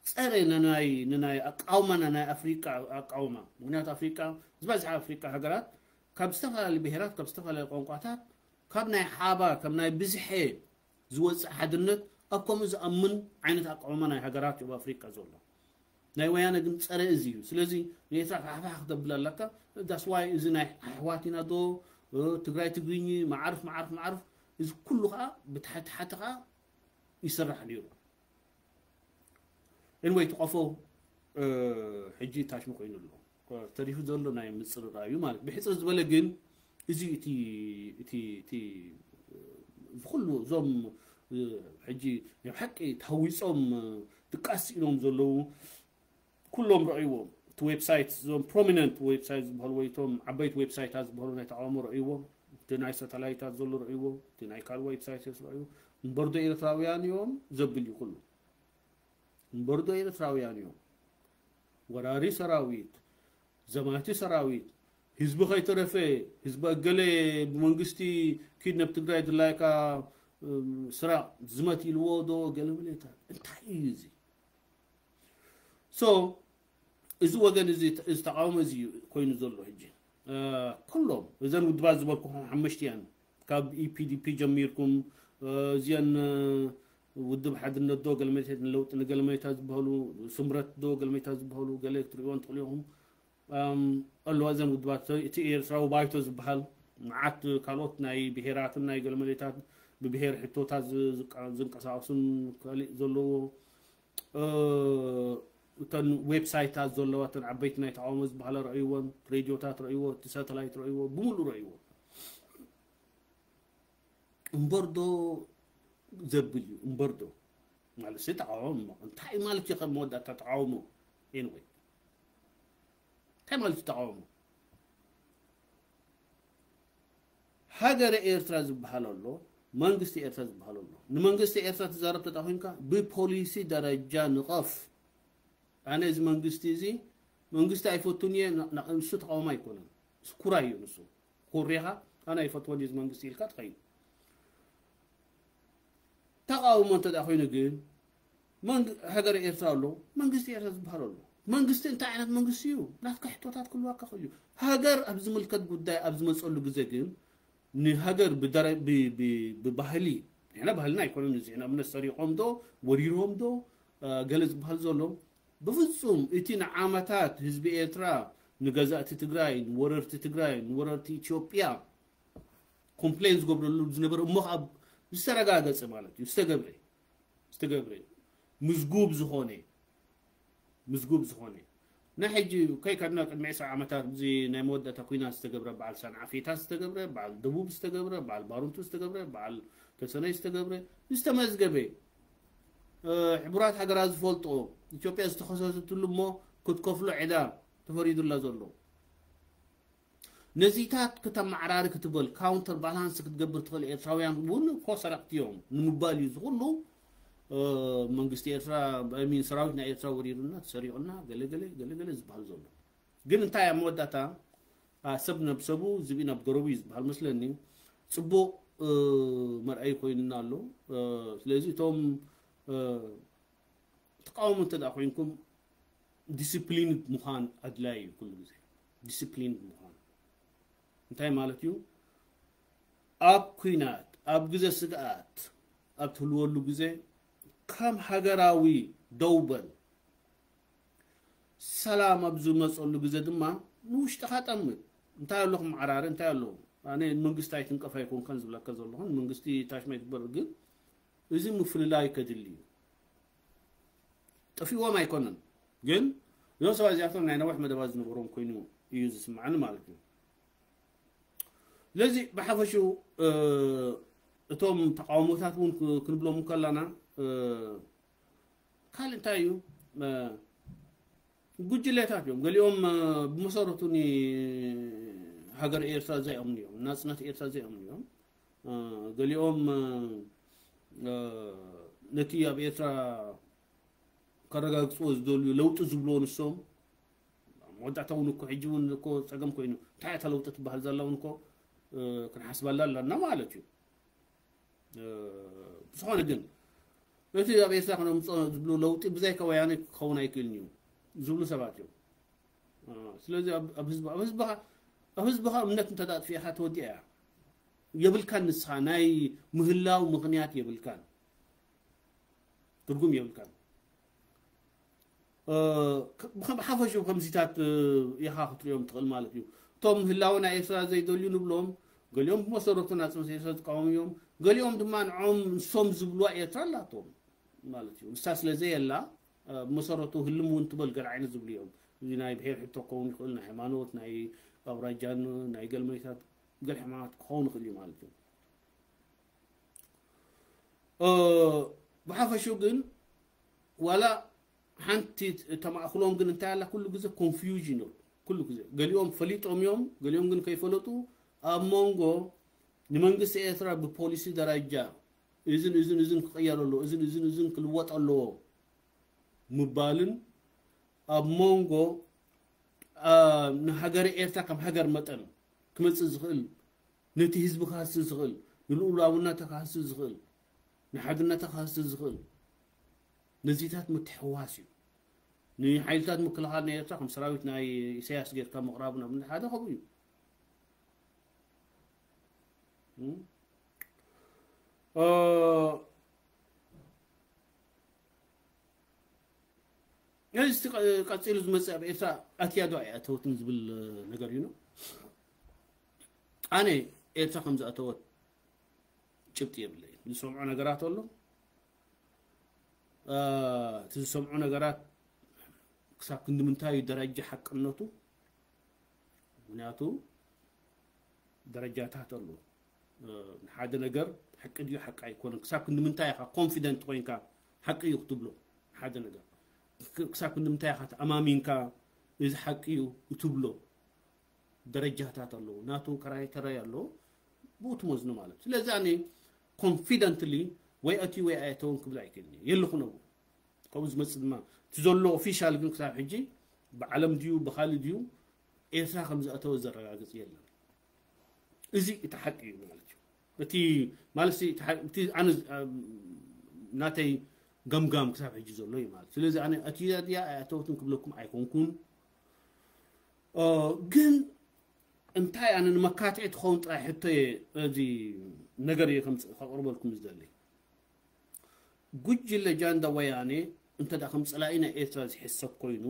ፀረ ንናይ ንናይ ኣቃውማና ናይ ኣፍሪቃ ኣቃውማ ምክንያቱ ኣፍሪቃ ዝበዝሐ ኣፍሪቃ ሃገራት ካብ ዝተፈላለዩ ብሄራት ካብ ዝተፈላለዩ ቋንቋታት ካብ ናይ ሓባ ካብ ናይ ብዝሐ ዝወፅእ ሓድነት ኣብ ከምኡ ዝኣምን ዓይነት ኣቃውማ ናይ ሃገራት እዩ ኣብ ኣፍሪቃ ዘሎ። ናይ ወያነ ግን ፀረ እዚ እዩ። ስለዚ ንኤርትራ ፋሕፋሕ ክተብል ኣለካ። ዳስዋይ እዚ ናይ ኣሕዋት ኢና ዶ ትግራይ ትግርኝ ማዓርፍ ማዓርፍ ማዓርፍ እዚ ኩሉ ከዓ ብታሕቲ ሓቲ ከዓ ይስራሕ ነይሩ። ኤንወይ ትቆፎ ሕጂ ታሽሙ ኮይኑ ኣሎ ተሪፉ ዘሎ ናይ ምፅርራ እዩ ማለት ብሕፅር ዝበለ ግን እዚ እቲ እቲ እቲ ዝኩሉ እዞም ሕጂ ናይ ሓቂ ታዊፆም ድቃስ ኢሎም ዘለዉ ኩሎም ረእይዎም እቲ ዌብሳይት እዞም ፕሮሚነንት ዌብሳይት ዝበሃሉ ወይ እቶም ዓበይቲ ዌብሳይታት ዝበሃሉ ናይ ተቃውሞ ረእይዎም እቲ ናይ ሳተላይታት ዘሎ ረእይዎ እቲ ናይ ካልእ ዌብሳይት ረእይዎ እምበርዶ ኤርትራውያን እዮም ዘብል እዩ ኩሉ እምበርዶ ኤርትራውያን እዮም ወራሪ ሰራዊት ዘማቲ ሰራዊት ህዝቢ ከይተረፈ ህዝቢ ኣገለ ብመንግስቲ ኪድ ናብ ትግራይ ድላይካ ስራቅ ዝመት ኢልዎ ዶ ገለ መለታት እንታይ እዩ እዚ so እዚ ወገን እዚ ተቃውሞ እዚ ኮይኑ ዘሎ ሕጂ ኩሎም እዘን ውድባት ዝበልኩኹም ሓመሽቲያን ካብ ኢፒዲፒ ጀሚርኩም እዚአን ውድብ ሓድነት ዶ ገለመታት ንለውጢ ንገለመታት ዝበሃሉ ስምረት ዶ ገለመታት ዝበሃሉ ገለ ክትሪእዎን ትኽእሉ ኢኹም ኣለዋ እዘን ውድባት እቲ ኤርትራዊ ባይቶ ዝበሃል መዓት ካልኦት ናይ ብሄራትን ናይ ገለመሌታት ብብሄር ሕቶታት ዝንቀሳቀሱን ካልእ ዘለዎ እተን ዌብሳይታት ዘለዋ እተን ዓበይቲ ናይ ተቃውሞ ዝበሃላ ረእይዎን ሬድዮታት ረእይዎ እቲ ሳተላይት ረእይዎ ብምሉእ ረእይዎ እምበርዶ ዘብል እዩ እምበርዶ ማለት ተቃውሞ እንታይ ማለት እዩ ከም መወዳእታ ተቃውሞ anyway እንታይ ማለት እዩ ተቃውሞ ሃገረ ኤርትራ ዝበሃል ኣሎ መንግስቲ ኤርትራ ዝበሃል ኣሎ ንመንግስቲ ኤርትራ ትዛረብ ተጣ ኮይንካ ብፖሊሲ ደረጃ ንቐፍ ኣነ እዚ መንግስቲ እዚ መንግስቲ ኣይፈቱን እየ ንሱ ተቃውሞ ኣይኮነን ኩራይ እዩ ንሱ ኩሪኻ ኣነ ኣይፈትዎን እዚ መንግስቲ ኢልካ ትኸይድ ተቃውሞ እንተ ኮይኑ ግን ሃገር ኤርትራ ኣሎ መንግስቲ ኤርትራ ዝበሃል ኣሎ መንግስቲ እንታይ ዓይነት መንግስቲ እዩ ናትካ ሕቶታት ክህልዋካ ክእሉ ሃገር ኣብ ዝምልከት ጉዳይ ኣብ ዝመፀሉ ግዜ ግን ንሃገር ብባህሊ ንሕና ባህልና ኣይኮነን እዚ ንኣብነት ሰሪቆም ዶ ወሪሮም ዶ ገለ ዝበሃል ዘሎ ብፍፁም እቲ ንዓመታት ህዝቢ ኤርትራ ንገዛእቲ ትግራይ ንወረርቲ ትግራይ ንወረርቲ ኢትዮጵያ ኮምፕሌን ዝገብረሉ ዝነበረ እሞ ኣብ ዝተረጋገጸ ማለት እዩ ዝተገብረ ዝተገብረ ምዝጉብ ዝኾነ ምዝጉብ ዝኾነ ናይ ሕጂ ከይከድና ቅድሚ ዕስራ ዓመታት እዚ ናይ መወዳእታ ኩናት ዝተገብረ በዓል ሳንዓፌታት ዝተገብረ በዓል ደቡብ ዝተገብረ በዓል ባሩንቱ ዝተገብረ በዓል ተሰነይ ዝተገብረ ዝተመዝገበ ሕቡራት ሃገራት ዝፈልጦ ኢትዮጵያ ዝተኸሰሰትሉ እሞ ክትከፍሎ ዕዳ ተፈሪዱላ ዘሎ ነዚታት ክተመዓራሪ ክትበል ካውንተር ባላንስ ክትገብር ትኽእል ኤርትራውያን እውን እኮ ሰረቕቲ እዮም ንምባል እዩ ዝኹሉ መንግስቲ ኤርትራ ሚን ሰራዊት ናይ ኤርትራ ወሪሩና ተሰሪቑና ገለገለ ገለገለ ዝበሃል ዘሎ ግን እንታይ ኣብ መወዳእታ ሰብ ናብ ሰቡ ዝብኢ ናብ ገረቡ እዩ ዝበሃል መስለኒ ጽቡቕ መርኣይ ኮይኑና ኣሎ ስለዚ እቶም ተቃውሞ እንተ ደኣ ኮይንኩም ዲስፕሊን ምዃን ኣድላይ እዩ ኩሉ ግዜ ዲስፕሊን ምዃን እንታይ ማለት እዩ ኣብ ኩናት ኣብ ግዜ ስግኣት ኣብ ትህልወሉ ግዜ ከም ሃገራዊ ደውበል ሰላም ኣብ ዝመፀሉ ግዜ ድማ ንውሽጥኻ ጠምት እንታይ ኣለኹም ዓራሪ እንታይ ኣለኹም ኣነ መንግስቲ ኣይትንቀፍ ኣይኮንካን ዝብለካ ዘለኹን መንግስቲ ታሽማ ይግበር ግን እዚ ምፍልላይ ከድሊ እዩ ጠፊዎም ኣይኮነን ግን እዞም ሰባት እዚኣቶም ናይ ነዋሕ መደባት ዝነበሮም ኮይኑ እዩ ዝስምዓኒ ማለት እዩ ስለዚ ብሓፈሽኡ እቶም ተቃውሞታት እውን ክንብሎም ከለና ካልእ እንታይ እዩ ጉጅለታት እዮም ገሊኦም ብመሰረቱ ሃገር ኤርትራ ዘይኣምኑ እዮም ናፅነት ኤርትራ ዘይኣምኑ እዮም ገሊኦም ነቲ ኣብ ኤርትራ ከረጋግፅዎ ዝደልዩ ለውጢ ዝብልዎ ንሶም መወዳእታ እውን እኮ ሕጂ እውን እኮ ፀገም ኮይኑ እንታይ እታ ለውጢ ትበሃል ዘላ እውን እኮ ክንሓስበላ ኣለና ማለት እዩ ብዝኾነ ግን እቲ ኣብ ኤርትራ ክነምፅኦ ዝብሉ ለውጢ ብዘይካ ወያነ ክኸውን ኣይክእልን እዩ ዝብሉ ሰባት እዮም ስለዚ ኣብ ህዝብኻ እምነት እንተዳጥፊእኻ ተወዲኣ እያ የብልካን ንስኻ ናይ ምህላው ምኽንያት የብልካን ትርጉም የብልካን ብሓፈሽኡ ከምዚታት ኢኻ ክትሪኦም ትኽእል ማለት እዩ እቶም ህላወ ናይ ኤርትራ ዘይደልዩ ንብሎም ገሊኦም ብመሰረቱ ናፅነት ኤርትራ ዝቃወሙ እዮም ገሊኦም ድማ ንዖም ንሶም ዝብልዋ ኤርትራ ኣላቶም ማለት እዩ ንሳ ስለ ዘየላ ብመሰረቱ ህልም እውን ትበል ገለ ዓይነት ዝብሉ እዮም እዚ ናይ ብሄር ሕቶ ክኸውን ይኽእል ናይ ሃይማኖት ናይ ኣውራጃን ናይ ገልመይታት ገለ ሕማማት ክኸውን ይኽእል እዩ ማለት እዩ ብሓፈሹ ግን ዋላ ሓንቲ ተማእክሎም ግን እንታይ ኣላ ኩሉ ግዜ ኮንፊውዥን እዩ ኩሉ ግዜ ገሊኦም ፈሊጦም እዮም ገሊኦም ግን ከይፈለጡ ኣብ መንጎ ንመንግስቲ ኤርትራ ብፖሊሲ ደረጃ እዝን እዝን እዝን ክቕየር ኣለዎ እዝን እዝን እዝን ክልወጥ ኣለዎ ምባልን ኣብ መንጎ ንሃገረ ኤርትራ ከም ሃገር መጠን ክመፅእ ዝኽእል ነቲ ህዝቢ ክሃስስ ዝኽእል ንልኡላውነታ ክሃስስ ዝኽእል ንሓድነታ ክሃስስ ዝኽእል ነዚታት ምትሕዋስ እዩ ንሓይልታት ምክልኻል ናይ ኤርትራ ከም ሰራዊት ናይ ኢሳያስ ጌርካ ምቕራቡ ናብ ሓደ ከምኡ እዩ ነዚ ቀፂሉ ዝመፅእ ኣብ ኤርትራ ኣትያ ዶ ኣይኣተወትን ዝብል ነገር እዩ ኣነ ኤርትራ ከም ዝኣተወት ጭብጢ የብለይ ዝሰምዖ ነገራት ኣሎ እቲ ዝሰምዖ ነገራት ክሳብ ክንዲ ምንታይ ደረጃ ሓቅነቱ ምክንያቱ ደረጃታት ኣሎ ሓደ ነገር ሓቂ ድዩ ሓቂ ኣይኮነን ክሳብ ክንዲ ምንታይ ኢኻ ኮንፊደንት ኮይንካ ሓቂ እዩ ክትብሎ ሓደ ነገር ክሳብ ክንዲ ምንታይ ኢኻ ተኣማሚንካ እዚ ሓቂ እዩ እትብሎ ደረጃታት ኣለዎ ናቱ ክራይተርያ ኣለዎ ብኡ ትመዝኑ ማለት ስለዚ ኣነ ኮንፊደንትሊ ወይ ኣትዩ ወይ ኣየተውን ክብል ኣይክእልን የለኹ ነብኡ ካብኡ ዝመፅእ ድማ እቲ ዘሎ ኦፊሻል ግን ክሳብ ሕጂ ብዓለም ድዩ ብካልእ ድዩ ኤርትራ ከም ዝኣተወ ዘረጋግፅ የለን እዚ እቲ ሓቂ እዩ ማለት እዩ እቲ ማለት እቲ ኣነ ናተይ ገምጋም ክሳብ ሕጂ ዘሎ እዩ ማለት ስለዚ ኣነ ኣትያ ድያ ኣይኣተወትን ክብለኩም ኣይኮንኩን ግን እንታይ ኣነ ንመካትዒ ትኸውን ጥራይ ሕቶ እየ እዚ ነገር እየ ከምፅእ ከቕርበልኩም ዝደሊ ጉጅለ ጃንዳ ወያኔ እንተ ከም ፀላኢ ናይ ኤርትራ ዝሕሰብ ኮይኑ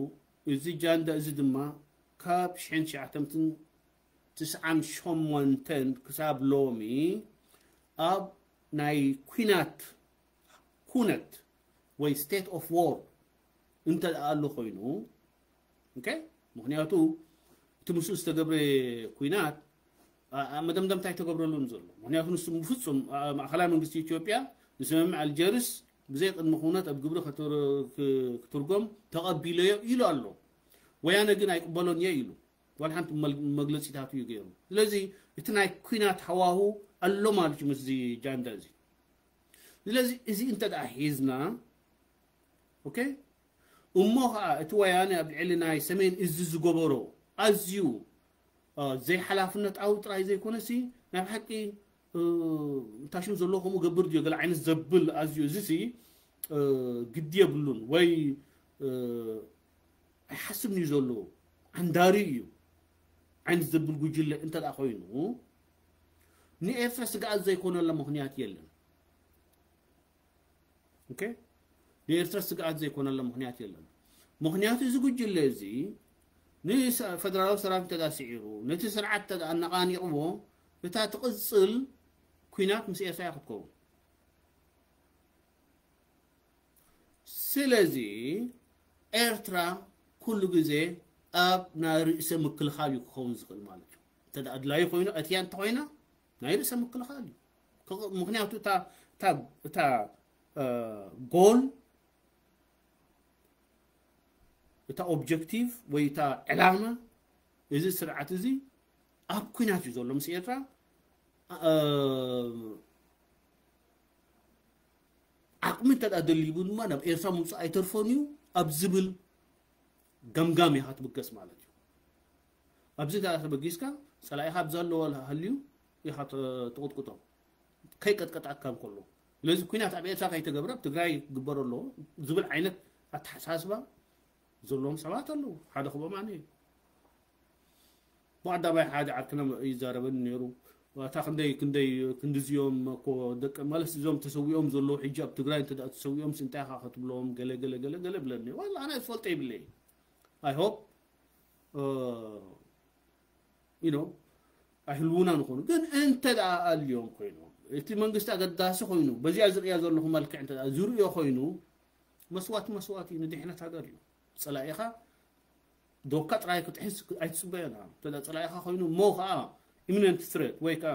እዚ ጃንዳ እዚ ድማ ካብ ሽሕን ትሽዓተ ሚእትን ትስዓን ሸሞንተን ክሳብ ሎሚ ኣብ ናይ ኩናት ኩነት ወይ state of war እንተ ኣሎ ኮይኑ፣ okay፣ ምክንያቱ እቲ ምስኡ ዝተገብረ ኩናት ኣብ መደምደምታ ኣይተገብረሉን ዘሎ። ምክንያቱ ንሱ ብፍጹም ማእከላይ መንግስቲ ኢትዮጵያ ንስምምዕ ኣልጀርስ ብዘይ ቅድሚ ኩነት ኣብ ግብሪ ክትርጎም ተቐቢለዮ ኢሉ ኣሎ። ወያነ ግን ኣይቅበሎን እየ ኢሉ ዋላ ሓንቲ መግለፂታት እዩ ገይሩ። ስለዚ እቲ ናይ ኩናት ሃዋሁ ኣሎ ማለት እዩ ምስዚ ጃንዳ እዚ። ስለዚ እዚ እንተ ደኣ ሒዝና፣ okay፣ እሞ ከዓ እቲ ወያነ ኣብ ልዕሊ ናይ ሰሜን እዚ ዝገበሮ ኣዝዩ ዘይሓላፍነታዊ ጥራይ ዘይኮነሲ ናይ ብሓቂ ታሽም ዘለዎ ከምኡ ገብር ድዮ ገለ ዓይነት ዘብል ኣዝዩ እዚ ሲ ግዲ የብሉን ወይ ኣይሓስብን እዩ ዘሎ፣ ዓንዳሪ እዩ ዓይነት ዘብል ጉጅለ እንተ ደኣ ኮይኑ ንኤርትራ ስግኣት ዘይኮነላ ምክንያት የለን። okay፣ ንኤርትራ ስግኣት ዘይኮነላ ምክንያት የለን። ምክንያቱ እዚ ጉጅለ እዚ ንፈደራላዊ ሰራዊት እንተ ደኣ ስዒሩ ነቲ ስርዓት እንተ ደኣ ኣነቓኒቕዎ እታ ትቕጽል ኩናት ምስ ኤርትራ እያ ክትከውን። ስለዚ ኤርትራ ኩሉ ግዜ ኣብ ናይ ርእሰ ምክልኻል እዩ ክኸውን ዝኽእል ማለት እዩ። እንተ ደኣ ኣድላዩ ኮይኑ ኣትያ እንተኾይና ናይ ርእሰ ምክልኻል እዩ። ምክንያቱ እታ ጎል እታ ኦብጀክቲቭ ወይ እታ ዕላማ እዚ ስርዓት እዚ ኣብ ኩናት እዩ ዘሎ ምስ ኤርትራ። ዓቕሚ እንተ ደኣ ደሊቡ ድማ ናብ ኤርትራ ምምፃእ ኣይተርፎን እዩ ኣብ ዝብል ገምጋም ኢኻ ትብገስ ማለት እዩ። ኣብዚ እንተ ደኣ ተበጊስካ ጸላኢኻ ኣብ ዘለዎ ሃልዩ ኢኻ ትቕጥቅጦ ከይቀጥቀጣካ እንከሎ። ስለዚ ኩናት ኣብ ኤርትራ ከይተገብረ ኣብ ትግራይ ክግበር ኣለዎ ዝብል ዓይነት ኣተሓሳስባ ዘለዎም ሰባት ኣለዉ። ሓደ ክብኦም ኣነ እየ። ብቐዳማይ ሓደ ዓርክና ይዛረበኒ ነይሩ። እታ ክንደይ ክንደይ ክንድዚኦም እኮ ደቂ ማለት እዞም ተሰዊኦም ዘለዉ ሕጂ ኣብ ትግራይ እንተ ደኣ ተሰዊኦም እንታይ ኢኻ ክትብሎም ገለ ገለ ገለ ገለ ብለኒ። ዋላ ኣነ ዝፈልጦ ይብለይ። I hope you know ኣይህልውና ንኾኑ ግን እንተ ደኣ ኣልዮም ኮይኖም እቲ መንግስቲ ኣገዳሲ ኮይኑ በዚኣ ዝርእያ ዘለኹ መልክዕ እንተ ደኣ ዝርእዮ ኮይኑ መስዋእቲ መስዋእቲ ንድሕነት ሃገር እዩ። ጸላኢኻ ዶካ ጥራይ ክትሕዝ ኣይትጽበዮ። እንተ ደኣ ጸላኢኻ ኮይኑ እሞ ከዓ imminent threat ወይ ከዓ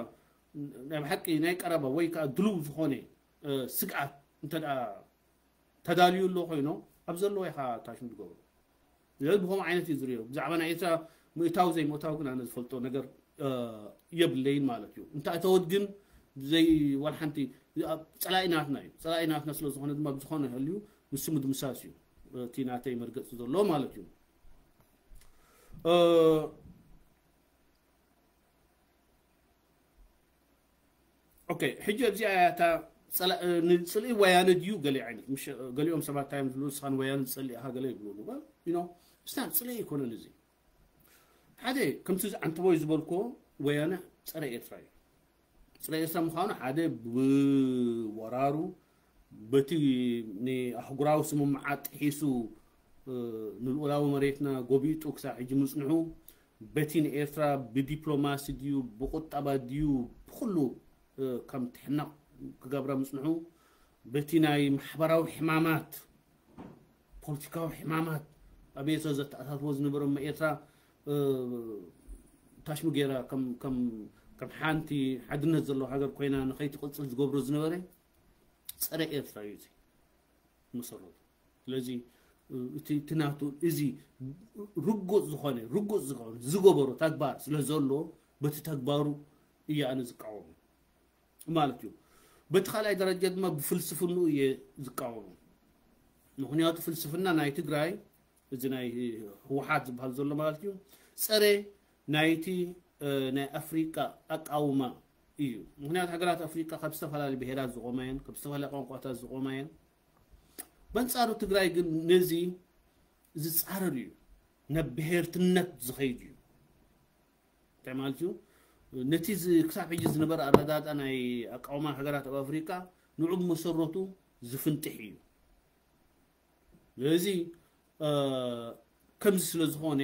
ናይ ብሓቂ ናይ ቀረባ ወይ ከዓ ድሉው ዝኾነ ስግኣት እንተ ደኣ ተዳልዩ ኣሎ ኮይኖ ኣብ ዘለዎ ኢኻ ታሽም ትገብሮ። ስለዚ ብኸምኡ ዓይነት እዩ ዝርእዮ። ብዛዕባ ናይ ኤርትራ ምእታው ዘይምእታው ግን ኣነ ዝፈልጦ ነገር የብለይን ማለት እዩ። እንተ ኣተወት ግን ብዘይ ዋላ ሓንቲ ጸላኢ ናትና እዩ። ጸላኢ ናትና ስለ ዝኾነ ድማ ብዝኾነ ይሃልዩ ንሱ ምድምሳስ እዩ እቲ ናተይ መርገጺ ዘሎ ማለት እዩ። okay፣ ሕጂ ኣብዚኣ እያ እታ ንጽልኢ ወያነ ድዩ ገለ ዓይነት ገሊኦም ሰባት እንታይ እዮም ዝብሉ ንስኻ ንወያነ ዝጸልእ ኢኻ ገለ ይብሉ። you know እስታ ጽልኢ ኣይኮነን እዚ ሓደ ከምቲ ኣንተቦይ ዝበልኮ ወያነ ጸረ ኤርትራ እዩ። ጸረ ኤርትራ ምዃኑ ሓደ ብወራሩ በቲ ንኣህጉራዊ ስምምዓት ጥሒሱ ንልኡላዊ መሬትና ጎቢጡ ክሳብ ሕጂ ምጽንሑ በቲ ንኤርትራ ብዲፕሎማሲ ድዩ ብቁጠባ ድዩ ብኩሉ ከም ትሕነቕ ክገብራ ምጽንሑ በቲ ናይ ማሕበራዊ ሕማማት ፖለቲካዊ ሕማማት ኣብ ኤርትራ ዘተኣታትዎ ዝነበረ እሞ ኤርትራ ታሽሙ ገይራ ከም ሓንቲ ሓድነት ዘለዎ ሃገር ኮይና ንኸይትቕፅል ዝገብሮ ዝነበረ ፀረ ኤርትራ እዩ እቲ መሰረቱ። ስለዚ እቲ ናቱ እዚ ርጉፅ ዝኾነ ርጉፅ ዝኾነ ዝገበሮ ተግባር ስለ ዘሎ በቲ ተግባሩ እየ ኣነ ዝቃወሞ ማለት እዩ። በቲ ካልኣይ ደረጃ ድማ ብፍልስፍንኡ እየ ዝቃወሞ። ምኽንያቱ ፍልስፍና ናይ ትግራይ እዚ ናይ ህወሓት ዝበሃል ዘሎ ማለት እዩ ፀረ ናይቲ ናይ ኣፍሪቃ ኣቃውማ እዩ። ምኽንያቱ ሃገራት ኣፍሪቃ ካብ ዝተፈላለዩ ብሄራት ዝቆማ እየን፣ ካብ ዝተፈላለዩ ቋንቋታት ዝቆማ እየን። በንፃሩ ትግራይ ግን ነዚ ዝፃረር እዩ፣ ናብ ብሄርትነት ዝኸይድ እዩ። እንታይ ማለት እዩ? ነቲ ክሳብ ሕጂ ዝነበረ ኣረዳዳ ናይ ኣቃውማ ሃገራት ኣብ ኣፍሪቃ ንዑ ብመሰረቱ ዝፍንጥሕ እዩ። ስለዚ ከምዚ ስለ ዝኾነ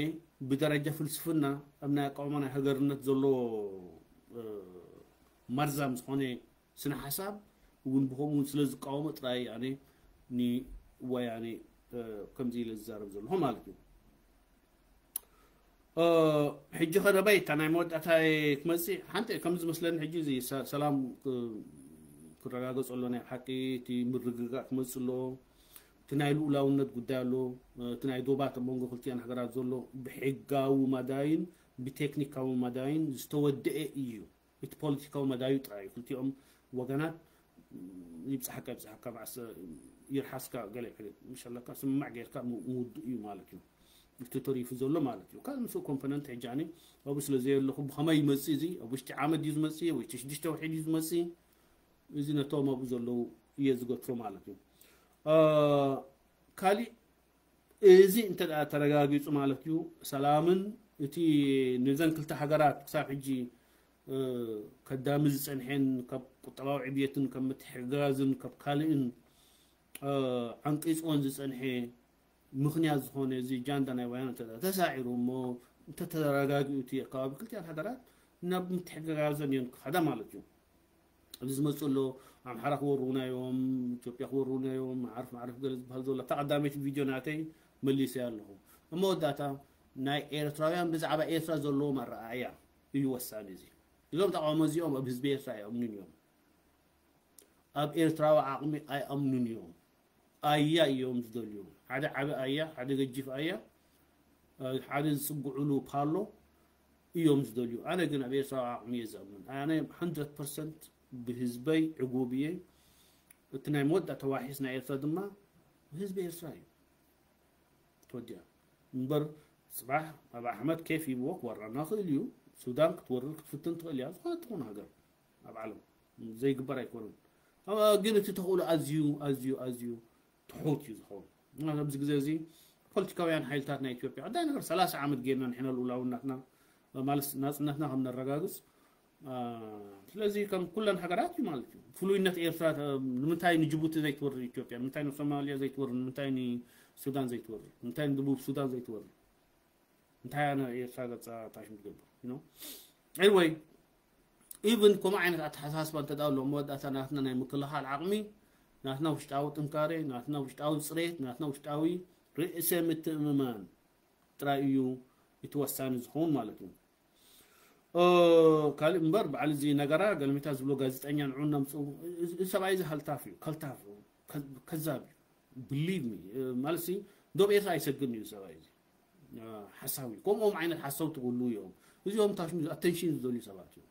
ብደረጃ ፍልስፍና ኣብ ናይ ኣቃውማ ናይ ሃገርነት ዘሎ መርዛም ዝኾነ ስነ ሓሳብ እውን ብኸምኡ እውን ስለ ዝቃወሞ ጥራይ ኣነ ንወያነ ከምዚ ኢለ ዝዛረብ ዘለኹ ማለት እዩ። ሕጂ ከደባይ እታ ናይ መወዳእታይ ክመፅእ ሓንቲ ከም ዝመስለኒ ሕጂ እዚ ሰላም ክረጋገፅ ኣሎ። ናይ ሓቂ እቲ ምርግጋእ ክመፅእ ኣሎ። እቲ ናይ ልኡላውነት ጉዳይ ኣሎ። እቲ ናይ ዶባት ኣብ መንጎ ክልቲኣን ሃገራት ዘሎ ብሕጋዊ መዳይን ብቴክኒካዊ መዳይን ዝተወደአ እዩ። እቲ ፖለቲካዊ መዳዩ ጥራይ እዩ። ክልቲኦም ወገናት ይብፅሓካ ይብፅሓካ ይርሓስካ ገለ ምሽ ኣለካ ስምማዕ ጌርካ ምውድእ እዩ ማለት እዩ። እቲ ተሪፉ ዘሎ ማለት እዩ። ካብ ምስ ኮምፖነንት ሕጂ ኣነ ኣብኡ ስለ ዘየለኹ ብኸመይ ይመፅእ እዚ ኣብ ውሽጢ ዓመት ድዩ ዝመፅእ ወይ ሽዱሽተ ወርሒ ድዩ ዝመፅእ? እዚ ነቶም ኣብኡ ዘለዉ እየ ዝገትሮ ማለት እዩ። ካሊእ እዚ እንተ ተረጋጊፁ ማለት እዩ ሰላምን እቲ ንዘን ክልተ ሃገራት ክሳብ ሕጂ ከዳሚ ዝፀንሐን ካብ ቁጠባዊ ዕብየትን ካብ ምትሕግጋዝን ካብ ካልእን ዓንቂፅወን ዝፀንሐ ምኽንያት ዝኾነ እዚ ጃንዳ ናይ ወያነ ተሳዒሩ እሞ እንተተረጋጊኡ እቲ ኣካባቢ ክልቲኣን ሃገራት ናብ ምትሕግጋዘን እየን ክኸዳ ማለት እዩ። ኣብዚ ዝመፁ ኣሎ ኣምሓራ ክወሩና እዮም፣ ኢትዮጵያ ክወሩና እዮም፣ ማዕርፍ ማዕርፍ ገለ ዝበሃል ዘሎ እታ ቀዳመይቲ ቪድዮ ናተይ መሊሰ ኣለኹ። ኣብ መወዳእታ ናይ ኤርትራውያን ብዛዕባ ኤርትራ ዘለዎም ኣረኣእያ እዩ ወሳኒ። እዚ እዞም ተቃውሞ እዚኦም ኣብ ህዝቢ ኤርትራ ኣይኣምኑን እዮም። ኣብ ኤርትራዊ ዓቕሚ ኣይኣምኑን እዮም። ኣያ እዮም ዝደልዩ። ሓደ ዓቢ ኣያ፣ ሓደ ገጂፍ ኣያ፣ ሓደ ዝጽግዕሉ ፓሎ እዮም ዝደልዩ። ኣነ ግን ኣብ ኤርትራዊ ዓቕሚ እየ ዝኣምን። ኣነ hundred percent ብህዝበይ ዕጉብ እየ። እቲ ናይ መወዳእታ ዋሒስ ናይ ኤርትራ ድማ ህዝቢ ኤርትራ እዩ። ተወዲኣ እምበር ጽባሕ ኣብ ኣሕመድ ኬፍ ይብዎ ክወራና ክእል እዩ። ሱዳን ክትወርር ክትፍትን ትኽእል እያ። ዝኾነ ትኹን ሃገር ኣብ ዓለም ዘይግበር ኣይኮነን። ግን እቲ ተኽእሎ ኣዝዩ ኣዝዩ ኣዝዩ ትሑት እዩ ዝኸውን። ምክንያቱ ኣብዚ ግዜ እዚ ፖለቲካውያን ሓይልታት ናይ ኢትዮጵያ ቀዳይ ነገር ሰላሳ ዓመት ጌርና ንሕና ልኡላውነትና ማለት ናጽነትና ከም ነረጋግጽ ስለዚ ከም ኩለን ሃገራት እዩ ማለት እዩ። ፍሉይነት ኤርትራ ንምንታይ ንጅቡቲ ዘይትወርር ኢትዮጵያ? ንምንታይ ንሶማልያ ዘይትወርር? ንምንታይ ንሱዳን ዘይትወርር? ንምንታይ ንደቡብ ሱዳን ዘይትወርር? እንታይ ኣነ ኤርትራ ገጻ ታሽም ትገብር? Anyway even ከምኡ ዓይነት ኣተሓሳስባ እንተ ኣሎ መወዳእታ ናትና ናይ ምክልኻል ዓቕሚ ናትና ውሽጣዊ ጥንካሬ ናትና ውሽጣዊ ፅሬት ናትና ውሽጣዊ ርእሰ ምትእምማን ጥራይ እዩ እቲ ወሳኒ ዝኸውን ማለት እዩ። ካልእ እምበር በዓል እዚ ነገራ ገልሚታ ዝብሎ ጋዜጠኛ ንዑ እናምፅኡ እዚ ሰብኣይ እዚ ሃልታፍ እዩ ከልታፍ ከዛብ እዩ። ብሊቭ ሚ ማለት ሲ ዶብ ኤርትራ ኣይሰግን እዩ ሰብኣይ እዚ ሓሳዊ ከምኦም ዓይነት ሓሰውቲ ክህልዉ እዮም። እዚኦም ታሽሙ ኣተንሽን ዝደልዩ ሰባት እዮም።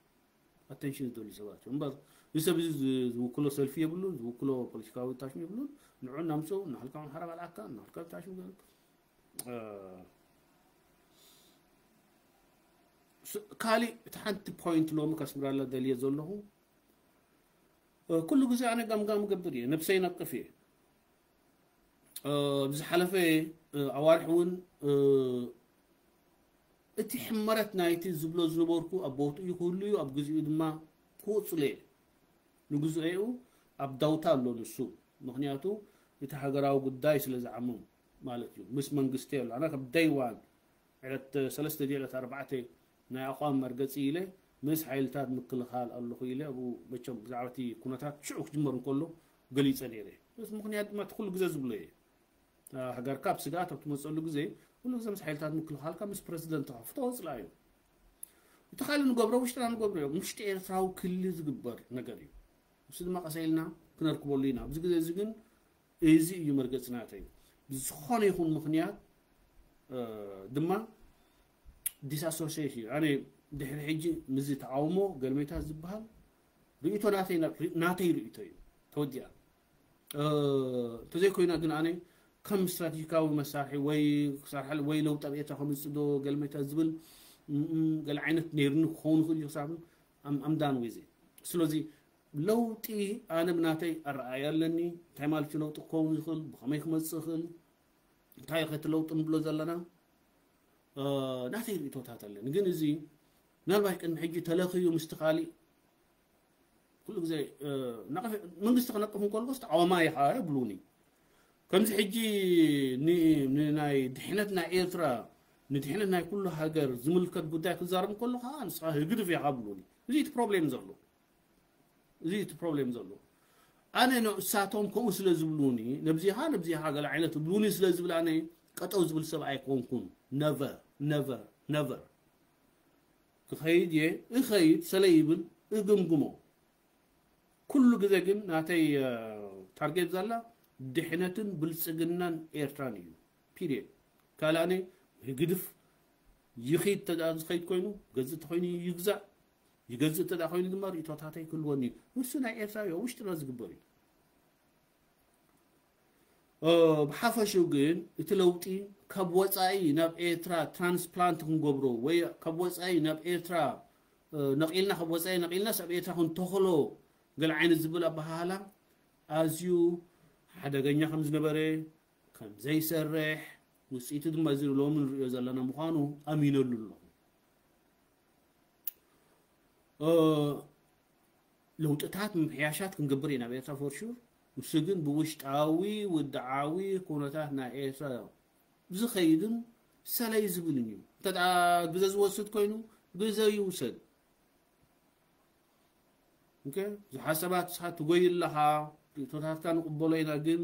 ኣተንሽን ዝደልዩ ሰባት እዮም እምበር እዚ ሰብ እዚ ዝውክሎ ሰልፊ የብሉን ዝውክሎ ፖለቲካዊ ታሽሙ የብሉን። ንዑ እናምፅኡ እናክልካ ሓራ ባልዓካ እናክልካ ታሽሙ ካልእ እቲ ሓንቲ ፖይንት ሎሚ ከስምረላ ደልየ ዘለኹ ኩሉ ግዜ ኣነ ጋምጋም ገብር እየ ነብሰይ ነቅፍ እየ። ብዝሓለፈ ኣዋርሕ እውን እቲ ሕመረት ናይቲ ዝብሎ ዝነበርኩ ኣብ ቦትኡ ክህሉ እዩ ኣብ ግዜኡ ድማ ክወፅሎ እየ። ንግዜኡ ኣብ ዳውታ ኣሎ ንሱ ምክንያቱ እቲ ሃገራዊ ጉዳይ ስለ ዝዓምም ማለት እዩ ምስ መንግስቲ ኣሎ ኣነ ከም day one ዕለት ሰለስተ ድዩ ዕለት ኣርባዕተ ናይ ኣቋም መርገፂ ኢለ ምስ ሓይልታት ምክልኻል ኣለኹ ኢለ ኣብኡ መቸም ብዛዕባ እቲ ኩነታት ሽዑ ክጅመር እንከሎ ገሊፀ ነይረ። በዚ ምክንያት ድማ እቲ ኩሉ ግዜ ዝብሎ እየ። ሃገርካ ኣብ ስግኣት ኣብ ትመፀሉ ግዜ ኩሉ ግዜ ምስ ሓይልታት ምክልኻልካ ምስ ፕረዚደንትካ ፍተወፅላ እዩ። እቲ ካልእ ንገብሮ ውሽጥና ንገብሮ እዮም ውሽጢ ኤርትራዊ ክሊ ዝግበር ነገር እዩ። ንሱ ድማ ቀሰ ኢልና ክነርክበሉ ኢና ኣብዚ ግዜ እዚ ግን እዚ እዩ መርገፂ ናተይ። ብዝኾነ ይኹን ምኽንያት ድማ ዲስኣሶሽት እዩ ኣነ ድሕሪ ሕጂ ምዚ ተቃውሞ ገልሜታት ዝበሃል ርእቶ ናተይ ርእቶ እዩ ተወዲኣ። እንተዘይኮይና ግን ኣነ ከም ስትራቴጂካዊ መሳርሒ ወይ ክሰርሓሉ ወይ ለውጢ ኣብ ኤርትራ ከምፅእ ዶ ገልሜታት ዝብል ገለ ዓይነት ነይርኒ ክኸውን ይኽእል እዩ ክሳብ ኣምዳን ወይዘ ስለዚ ለውጢ ኣነ ብናተይ ኣረኣያ ኣለኒ። እንታይ ማለት እዩ ለውጢ ክኸውን ይኽእል? ብኸመይ ክመፅእ ይኽእል? እንታይ ከቲ ለውጢ ንብሎ ዘለና ናተይ ርእቶታት ኣለኒ። ግን እዚ ምናልባት ቅድሚ ሕጂ ተለኽዩ ምስቲ ካሊእ ኩሉ ግዜ መንግስቲ ክነቅፍ እንከልኩስ ተቃዋማይ ኢኻ ይብሉኒ። ከምዚ ሕጂ ንናይ ድሕነት ናይ ኤርትራ ንድሕነት ናይ ኩሉ ሃገር ዝምልከት ጉዳይ ክዛረብ ከሎ ከዓ ንስኻ ህግድፍ ኢኻ ብሉኒ። እዚ እቲ ፕሮብሌም ዘሎ። እዚ እቲ ፕሮብሌም ዘሎ። ኣነ ንሳቶም ከምኡ ስለ ዝብሉኒ፣ ነብዚኻ ነብዚኻ ገለ ዓይነት ብሉኒ ስለ ዝብል ኣነ ቀጠው ዝብል ሰብ ኣይኮንኩን። ነቨር ነቨር ነቨር። ክኸይድ እየ፣ እኸይድ ሰለ ይብል እግምግሞ። ኩሉ ግዜ ግን ናተይ ታርጌት ዘላ ድሕነትን ብልፅግናን ኤርትራን እዩ። ፒሪየድ። ካልኣነ ህግድፍ ይኺድ። ተዳ ዝኸይድ ኮይኑ ገዝእ ተኮይኑ ይግዛእ፣ ይገዝእ ተዳ ኮይኑ ድማ ርእቶታተይ ክህልወኒ እዩ። ንሱ ናይ ኤርትራ እዩ፣ ውሽጥና ዝግበር እዩ። ብሓፈሽኡ ግን እቲ ለውጢ ካብ ወፃኢ ናብ ኤርትራ ትራንስፕላንት ክንገብሮ ወይ ካብ ወፃኢ ናብ ኤርትራ ነቒልና፣ ካብ ወፃኢ ነቒልናስ ኣብ ኤርትራ ክንተኽሎ ገለ ዓይነት ዝብል ኣበሃህላ ኣዝዩ ሓደገኛ ከም ዝነበረ፣ ከም ዘይሰርሕ፣ ውፅኢቱ ድማ እዚ ሎሚ ንሪኦ ዘለና ምዃኑ ኣሚነሉ ኣለኹ። ለውጥታት ምምሕያሻት ክንገብር ኢና ኣብ ኤርትራ ፎር ሹር። ንሱ ግን ብውሽጣዊ ውድዓዊ ኩነታት ናይ ኤርትራ ዝኸይድን ሰለይ ዝብልን እዩ። እንተ ግዘ ዝወስድ ኮይኑ ግዘ ይውሰድ። ዝሓሰባት ንስኻ ትጎይ ኣለኻ፣ ርእቶታትካ ንቕበሎ ኢና፣ ግን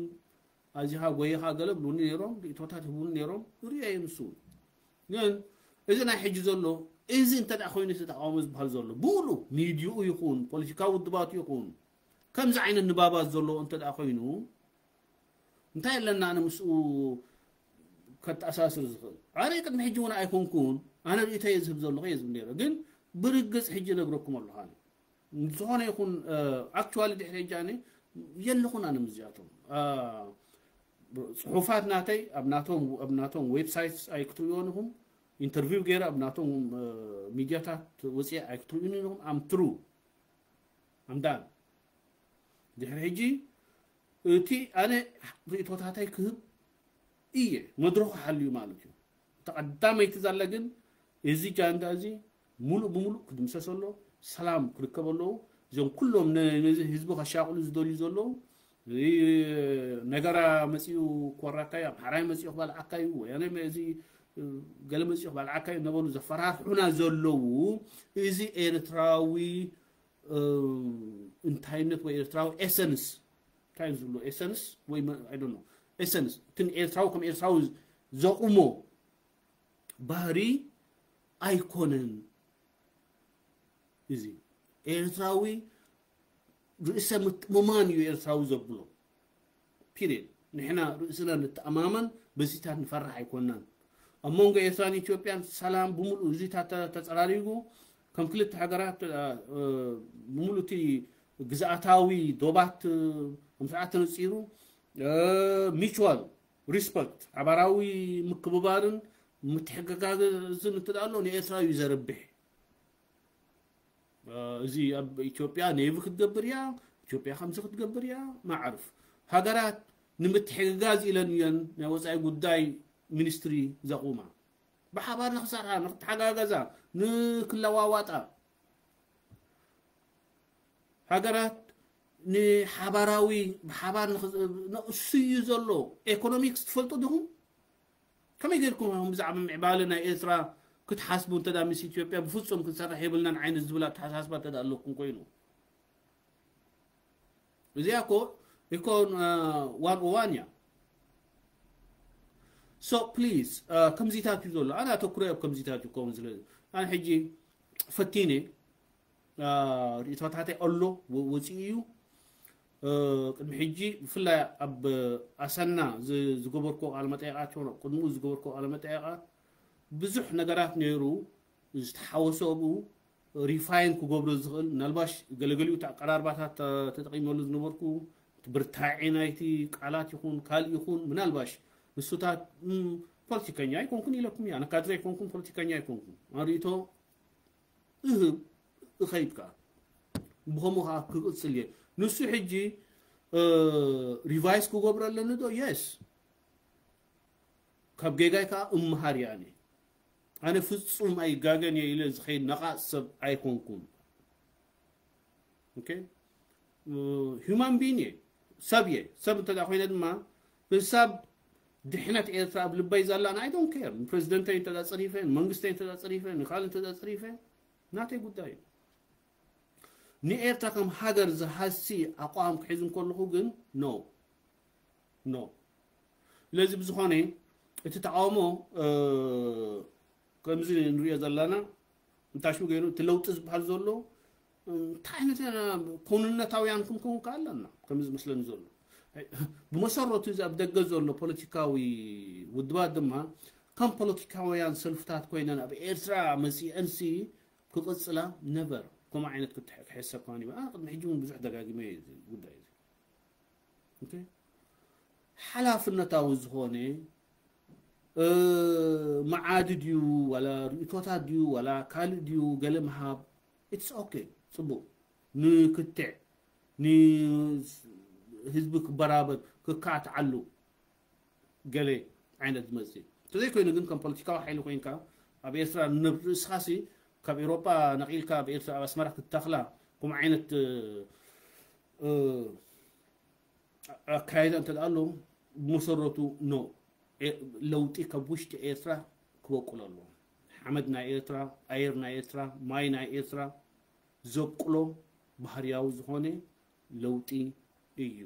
ኣዚኻ ጎይኻ ገለ ብሉኒ ነይሮም፣ ርእቶታት ህቡኒ ነይሮም፣ ርእዮ እየ ንሱ። ግን እዚ ናይ ሕጂ ዘሎ፣ እዚ እንተ ደኣ ኮይኑ፣ እቲ ተቃውሞ ዝበሃል ዘሎ ብምሉ ሚድይኡ ይኹን ፖለቲካዊ ውድባቱ ይኹን ከምዚ ዓይነት ንባባት ዘለዎ እንተ ደኣ ኮይኑ፣ እንታይ ኣለና ኣነ ምስኡ ከተኣሳስር ዝኽእል? ኣነ ቅድሚ ሕጂ እውን ኣይኮንኩን፣ ኣነ ርእይቶ እየ ዝህብ ዘለኹ እየ ዝብል ነይረ። ግን ብርግጽ ሕጂ ነግረኩም ኣለኹ ኣነ። ዝኾነ ይኹን፣ ኣክቹዋሊ ድሕሪ ሕጂ ኣነ የለኹን ኣነ ምስዚኣቶም። ጽሑፋት ናተይ ኣብ ናቶም፣ ኣብ ናቶም ዌብሳይት ኣይክትርእዮን ኢኹም። ኢንተርቪው ገይረ ኣብ ናቶም ሚድያታት ወፅየ ኣይክትርእዩን ኢኹም። ኣም ትሩ ኣምዳን ድሕሪ ሕጂ እቲ ኣነ ርእቶታተይ ክህብ እየ መድረኹ ሓልዩ ማለት እዩ። እታ ቀዳመይቲ ዛለ ግን እዚ ጃንዳ እዚ ሙሉእ ብሙሉእ ክድምሰስ ኣሎ፣ ሰላም ክርከብ ኣለዎ። እዞም ኩሎም ነ-፣ ነዚ ህዝቢ ከሻቕሉ ዝደልዩ ዘለዉ፣ እዚ ነገራ መፂኡ ክወራካ እዩ፣ ኣምሓራይ መፂኡ ክበልዓካ እዩ፣ ወያነ መ-፣ እዚ ገለ መፂኡ ክበልዓካ እዩ እናበሉ ዘፈራርሑና ዘለዉ፣ እዚ ኤርትራዊ እ፣ እንታይነት ወይ ኤርትራዊ ኤሰንስ፣ እንታይ ዝብሎ ኤሰንስ ወይ መ-፣ I don't know፣ ኤሰንስ፣ እቲ ኤርትራዊ ከም ኤርትራዊ ዘቑሞ ባህሪ ኣይኮነን። እዚ ኤርትራዊ ርእሰ ምትእምማን እዩ ኤርትራዊ ዘብሎ። ፒሪየድ። ንሕና ርእስና ንተኣማመን፣ በዚታት ንፈርሕ ኣይኮናን። ኣብ መንጎ ኤርትራን ኢትዮጵያን ሰላም ብምሉእ እዚታት ተ-፣ ተጸራሪጉ፣ ከም ክልተ ሃገራት፣ እ፣ እ፣ ብምሉእ እቲ ግዝኣታዊ ዶባት፣ እ፣ ከም ስርዓት ተነጺሩ፣ እ፣ ሚቹዋል ሪስፐክት፣ ሓባራዊ ምክብባርን ምትሕግጋዝን እንተ ደኣ ኣሎ ንኤርትራ እዩ ዘርብሕ። እዚ ኣብ ኢትዮጵያ ኔቪ ክትገብር እያ፣ ኢትዮጵያ ከምዚ ክትገብር እያ፣ ማዕርፍ። ሃገራት ንምትሕግጋዝ ኢለን እየን ናይ ወፃኢ ጉዳይ ሚኒስትሪ ዘቑማ። ብሓባር ንኽሰርሓ፣ ንክተሓጋገዛ፣ ንክለዋዋጣ። ሃገራት ንሓባራዊ፣ ብሓባር ንኽ-፣ ንእሱ እዩ ዘሎ። ኤኮኖሚክስ ትፈልጡ ዲኹም? ከመይ ጌርኩም ኢኹም ብዛዕባ ምዕባለ ናይ ኤርትራ ክትሓስቡ እንተ ደኣ ምስ ኢትዮጵያ ብፍጹም ክንሰርሕ የብልናን ዓይነት ዝብል ኣተሓሳስባ እንተ ደኣ ኣለኩም ኮይኑ? እዚኣ እኮ ኢኮን፣ እ፣ ዋን ኦ ዋን እያ። ሶ ፕሊዝ፣ እ፣ ከምዚታት እዩ ዘሎ። ኣነ ኣተኩረ ኣብ ከምዚታት እዩ ክኸውን። ስለ ኣነ ሕጂ ፈቲነ፣ እ፣ ርእይቶታተይ ኣሎ፣ ወ-፣ ወፂኡ እዩ። እ፣ ቅድሚ ሕጂ ብፍላይ ኣብ ኣሰና ዝ-፣ ዝገበርክዎ ቃለ መጠይቓት፣ ቅድሚኡ ዝገበርክዎ ቃለ መጠይቓት ብዙሕ ነገራት ነይሩ ዝተሓወሶ ኣብኡ ሪፋይን ክገብሮ ዝኽእል፣ ምናልባሽ ገለገሊኡ እቲ ኣቀራርባታት ተ-፣ ተጠቒመሉ ዝነበርኩ፣ እቲ ብርታዐ ናይቲ ቃላት ይኹን ካልእ ይኹን፣ ምናልባሽ ንሱታት፣ እም፣ ፖለቲከኛ ኣይኮንኩን ኢለኩም እየ፣ ኣነ ካድረ ኣይኮንኩን፣ ፖለቲከኛ ኣይኮንኩን። ኣነ ርእይቶ እህብ፣ እኸይድ ከኣ። ብኸምኡ ከኣ ክቕጽል እየ። ንሱ ሕጂ፣ እ፣ ሪቫይዝ ክገብሮ ኣለኒ ዶ? የስ። ካብ ጌጋይ ከኣ እምሃር እየ ኣነ። ኣነ ፍጹም ኣይጋገን እየ ኢለ ዝኸይድ ነቓጽ ሰብ ኣይኮንኩን። ኦኬ? እ፣ ሂውማን ቢን እየ። ሰብ እየ። ሰብ እንተ ደኣ ኮይነ ድማ፣ ንሳብ ድሕነት ኤርትራ ኣብ ልበይ ዘላን I don't care። ንፕሬዚደንተይ እንተዳ ጸሪፈ፣ ንመንግስተይ እንተዳ ጸሪፈ፣ ንኻል እንተዳ ጸሪፈ፣ ናተይ ጉዳይ እዩ። ንኤርትራ ከም ሃገር ዝሃሲ ኣቋም ክሕዝ እንከለኹ ግን no no። ስለዚ ብዝኾነ እቲ ተቃውሞ ከምዚ ንሪኦ ዘለና እንታሽሙ ገይሩ እቲ ለውጢ ዝበሃል ዘሎ እንታይ ዓይነት ኩንነታውያን ክንከውን ከኣለና ከምዚ ዝመስለኒ ዘሎ ብመሰረቱ እዚ ኣብ ደገ ዘሎ ፖለቲካዊ ውድባት ድማ ከም ፖለቲካውያን ሰልፍታት ኮይነን ኣብ ኤርትራ መፂአንሲ ክቕፅላ ነበር ከምኡ ዓይነት ክትሕሰብ ከማን ይበ ቅድሚ ሕጂ እውን ብዙሕ ደጋጊመ እዩ ጉዳይ እዚ ሓላፍነታዊ ዝኾነ መዓዲ ድዩ ዋላ ርእቶታት ድዩ ዋላ ካልእ ድዩ ገለ ምሃብ it's okay ፅቡቅ ንክትዕ ንህዝቢ ክበራበር ክካትዓሉ ገለ ዓይነት ዝመፅእ እንተዘይኮይኑ ግን ከም ፖለቲካዊ ሓይሊ ኮይንካ ኣብ ኤርትራ ንነብ ርእስኻሲ ካብ ኤሮጳ ነቒልካ ኣብ ኤርትራ ኣብ ኣስመራ ክትተኽላ ከምኡ ዓይነት ኣካይዳ እንተ ኣሎ ብመሰረቱ no ለውጢ ካብ ውሽጢ ኤርትራ ክበቁል ኣሎ ሓመድ ናይ ኤርትራ ኣየር ናይ ኤርትራ ማይ ናይ ኤርትራ ዘብቁሎ ባህርያዊ ዝኾነ ለውጢ እዩ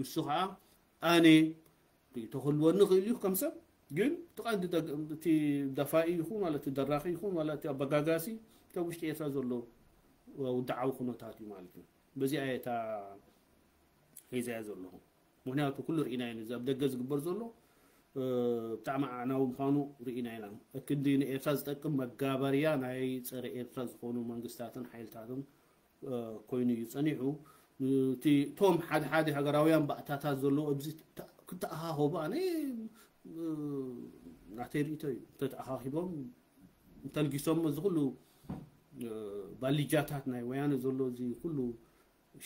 ንሱ ከዓ ኣነ ርእቶ ክህልወኒ ይኽእል እዩ ከም ሰብ ግን እቲ ቀንዲ እቲ ደፋኢ ይኹን ማለት ደራኺ ይኹን ማለት ኣበጋጋሲ ካብ ውሽጢ ኤርትራ ዘሎ ውድዓዊ ኩነታት እዩ ማለት እዩ በዚኣ እየ እታ ሒዘያ ዘለኹ ምክንያቱ ኩሉ ርኢና ኢና እዚ ኣብ ደገ ዝግበር ዘሎ ብጣዕሚ ኣዕናዊ ምዃኑ ርኢና ኢና ክንዲ ንኤርትራ ዝጠቅም መጋበርያ ናይ ፀረ ኤርትራ ዝኾኑ መንግስታትን ሓይልታትን ኮይኑ እዩ ጸኒሑ እቲ ቶም ሓደ ሓደ ሃገራውያን ባእታታት ዘለዎ ኣብዚ ክተኣኻኸቡ ኣነ ናተይ ርእቶ እዩ እንተተኣኻኺቦም እንተልጊሶም እዚ ኩሉ ባልጃታት ናይ ወያነ ዘሎ እዚ ኩሉ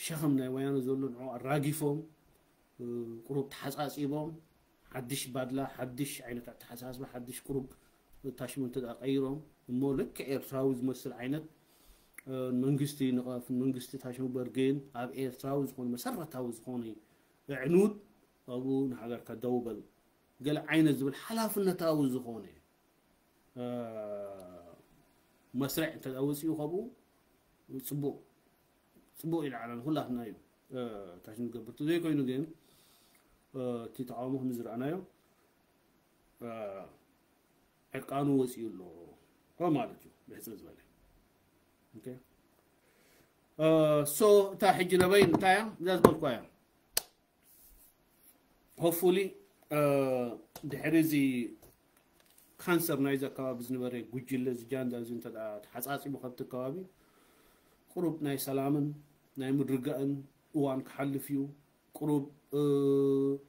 ሸኽም ናይ ወያነ ዘሎ ንዑ ኣራጊፎም ቁሩብ ተሓጻጺቦም ሓድሽ ባድላ ሓድሽ ዓይነት ኣተሓሳስባ ሓድሽ ቁሩብ ታሽሙ እንተ ቀይሮም እሞ ልክ ኤርትራዊ ዝመስል ዓይነት መንግስቲ ንቐፍ መንግስቲ ታሽሙ በርጌን ኣብ ኤርትራዊ ዝኾነ መሰረታዊ ዝኾነ እዕኑድ ኣብኡ ንሃገር ከደውበል ገለ ዓይነት ዝብል ሓላፍነታዊ ዝኾነ መስርዕ እንተ ወፂኡ ከብኡ ፅቡቅ ፅቡቅ ኢልዓላ ንኩላትና እዩ ታሽ ንገብር ዘይኮይኑ ግን እቲ ተቃውሞ ከም ዝረኣናዮ ዕርቃኑ ወፂኡ ኣሎ ማለት እዩ ብሕፅር ዝበለ ሶ እታ ሕጂ ነበይ እንታይ እያ እዛ ዝበልኳ እያ hopefully ድሕሪ እዚ ካንሰር ናይዚ ኣከባቢ ዝነበረ ጉጅለ እዚ ጃንዳ እዚ እንተ ተሓፃፂቡ ካብቲ ኣከባቢ ቁሩብ ናይ ሰላምን ናይ ምድርጋእን እዋን ክሓልፍ እዩ ቁሩብ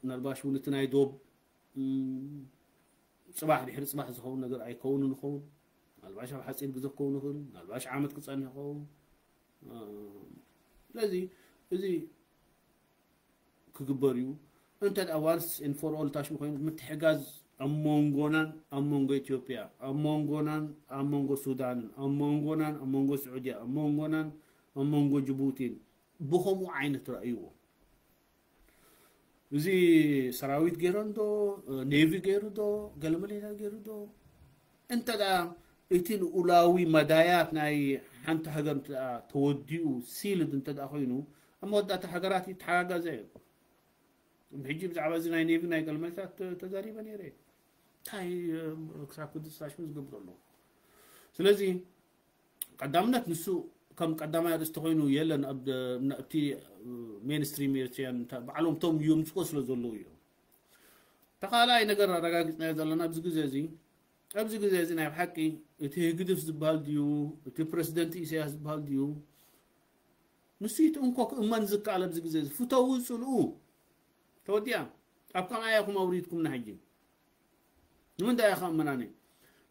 ምናልባሽ እውን እቲ ናይ ዶብ ፅባሕ ድሕሪ ፅባሕ ዝኸውን ነገር ኣይከውንን ይኸውን ምናልባሽ ኣብ ሓፂር ግዜ ክኸውን ይኽእል ምናልባሽ ዓመት ክፀንሕ ይኸውን ስለዚ እዚ ክግበር እዩ እንተ once and for all ታሽሙ ኮይኑ ምትሕጋዝ ኣብ መንጎናን ኣብ መንጎ ኢትዮጵያ ኣብ መንጎናን ኣብ መንጎ ሱዳንን ኣብ መንጎናን ኣብ መንጎ ስዑድያ ኣብ መንጎናን ኣብ መንጎ ጅቡቲን ብኸምኡ ዓይነት ረእይዎ እዚ ሰራዊት ገይሮን ዶ ኔቪ ገይሩ ዶ ገለመሌላ ገይሩ ዶ እንተ እቲ ልኡላዊ መዳያት ናይ ሓንቲ ሃገር ተወዲኡ ሲልድ እንተ ኮይኑ ኣብ መወዳእታ ሃገራት ይተሓጋገዘ እዩ ብሕጂ ብዛዕባ እዚ ናይ ኔቪ ናይ ገለመሌታት ተዛሪበ ነይረ እንታይ ክሳብ ክድስታሽሙ ዝገብር ኣለዎ ስለዚ ቀዳምነት ንሱ ከም ቀዳማይ ኣርእስቲ ኮይኑ የለን ኣብቲ ሜንስትሪም ኤርትሪያን ባዕሎም ቶም የምፅኦ ስለ ዘለዉ እዮም ተኻልኣይ ነገር ኣረጋጊፅናዮ ዘለና ኣብዚ ግዜ እዚ ኣብዚ ግዜ እዚ ናይ ብሓቂ እቲ ህግድፍ ዝበሃል ድዩ እቲ ፕረሲደንት ኢሳያስ ዝበሃል ድዩ ንሱ እቲ እንኮ ክእመን ዝከኣል ኣብዚ ግዜ እዚ ፍተዉ ፅልኡ ተወዲኣ ኣብ ከምኣ ኢኹም ኣውሪድኩም ንሕጂ ንምንታይ ኢኻ እመናኒ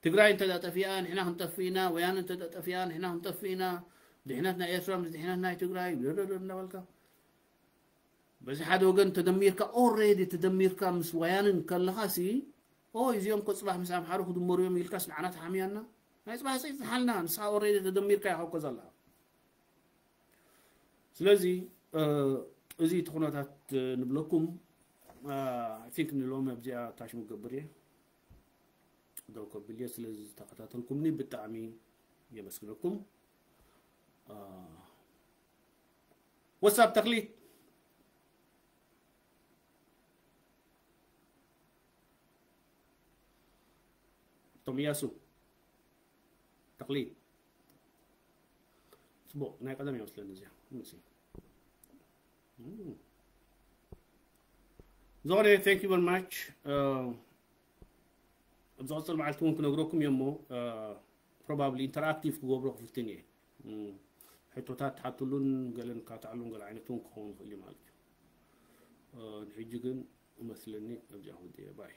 ትግራይ እንተ ጠፊኣ ንሕና ክንጠፍእ ኢና ወያነ እንተ ጠፊኣ ንሕና ክንጠፍእ ኢና ድሕነት ናይ ኤርትራ ምስ ድሕነት ናይ ትግራይ እናበልካ በዚ ሓደ ወገን ተደሚርካ ኦሬዲ ተደሚርካ ምስ ወያንን ከለኻሲ ኦ እዚኦም ኮ ፅባሕ ምስ ኣምሓሩ ክድመሩ እዮም ኢልካስ ንዓና ተሓምያና ናይ ፅባሕ ፀይፅሓልና ንስኻ ኦሬዲ ተደሚርካ ኢኻ ኮ ዘለኻ ስለዚ እዚ እቲ ኩነታት ንብለኩም I think ንሎም ኣብዚኣ ታሽሙ ገብር እየ ደው ከብል እየ። ስለዚ ዝተኸታተልኩምኒ ብጣዕሚ የመስግነኩም። ወሳብ ተኽሊት ቶም እያሱ ተኽሊት ጽቡቕ ናይ ቀደም ይመስለኒ እዚኣ ምሲ ዝኾነ thank you very much። ኣብ ዝቐፅል መዓልቲ እውን ክነግረኩም እየ እሞ probably interactive ክገብሮ ክፍትን እየ። ሕቶታት ትሓትሉን ገለን ካትዓሉን ገለ ዓይነት እውን ክኸውን ይኽእል እዩ ማለት እዩ። ንሕጂ ግን እመስለኒ ኣብዚኣ ክውድእ እየ። ባይ።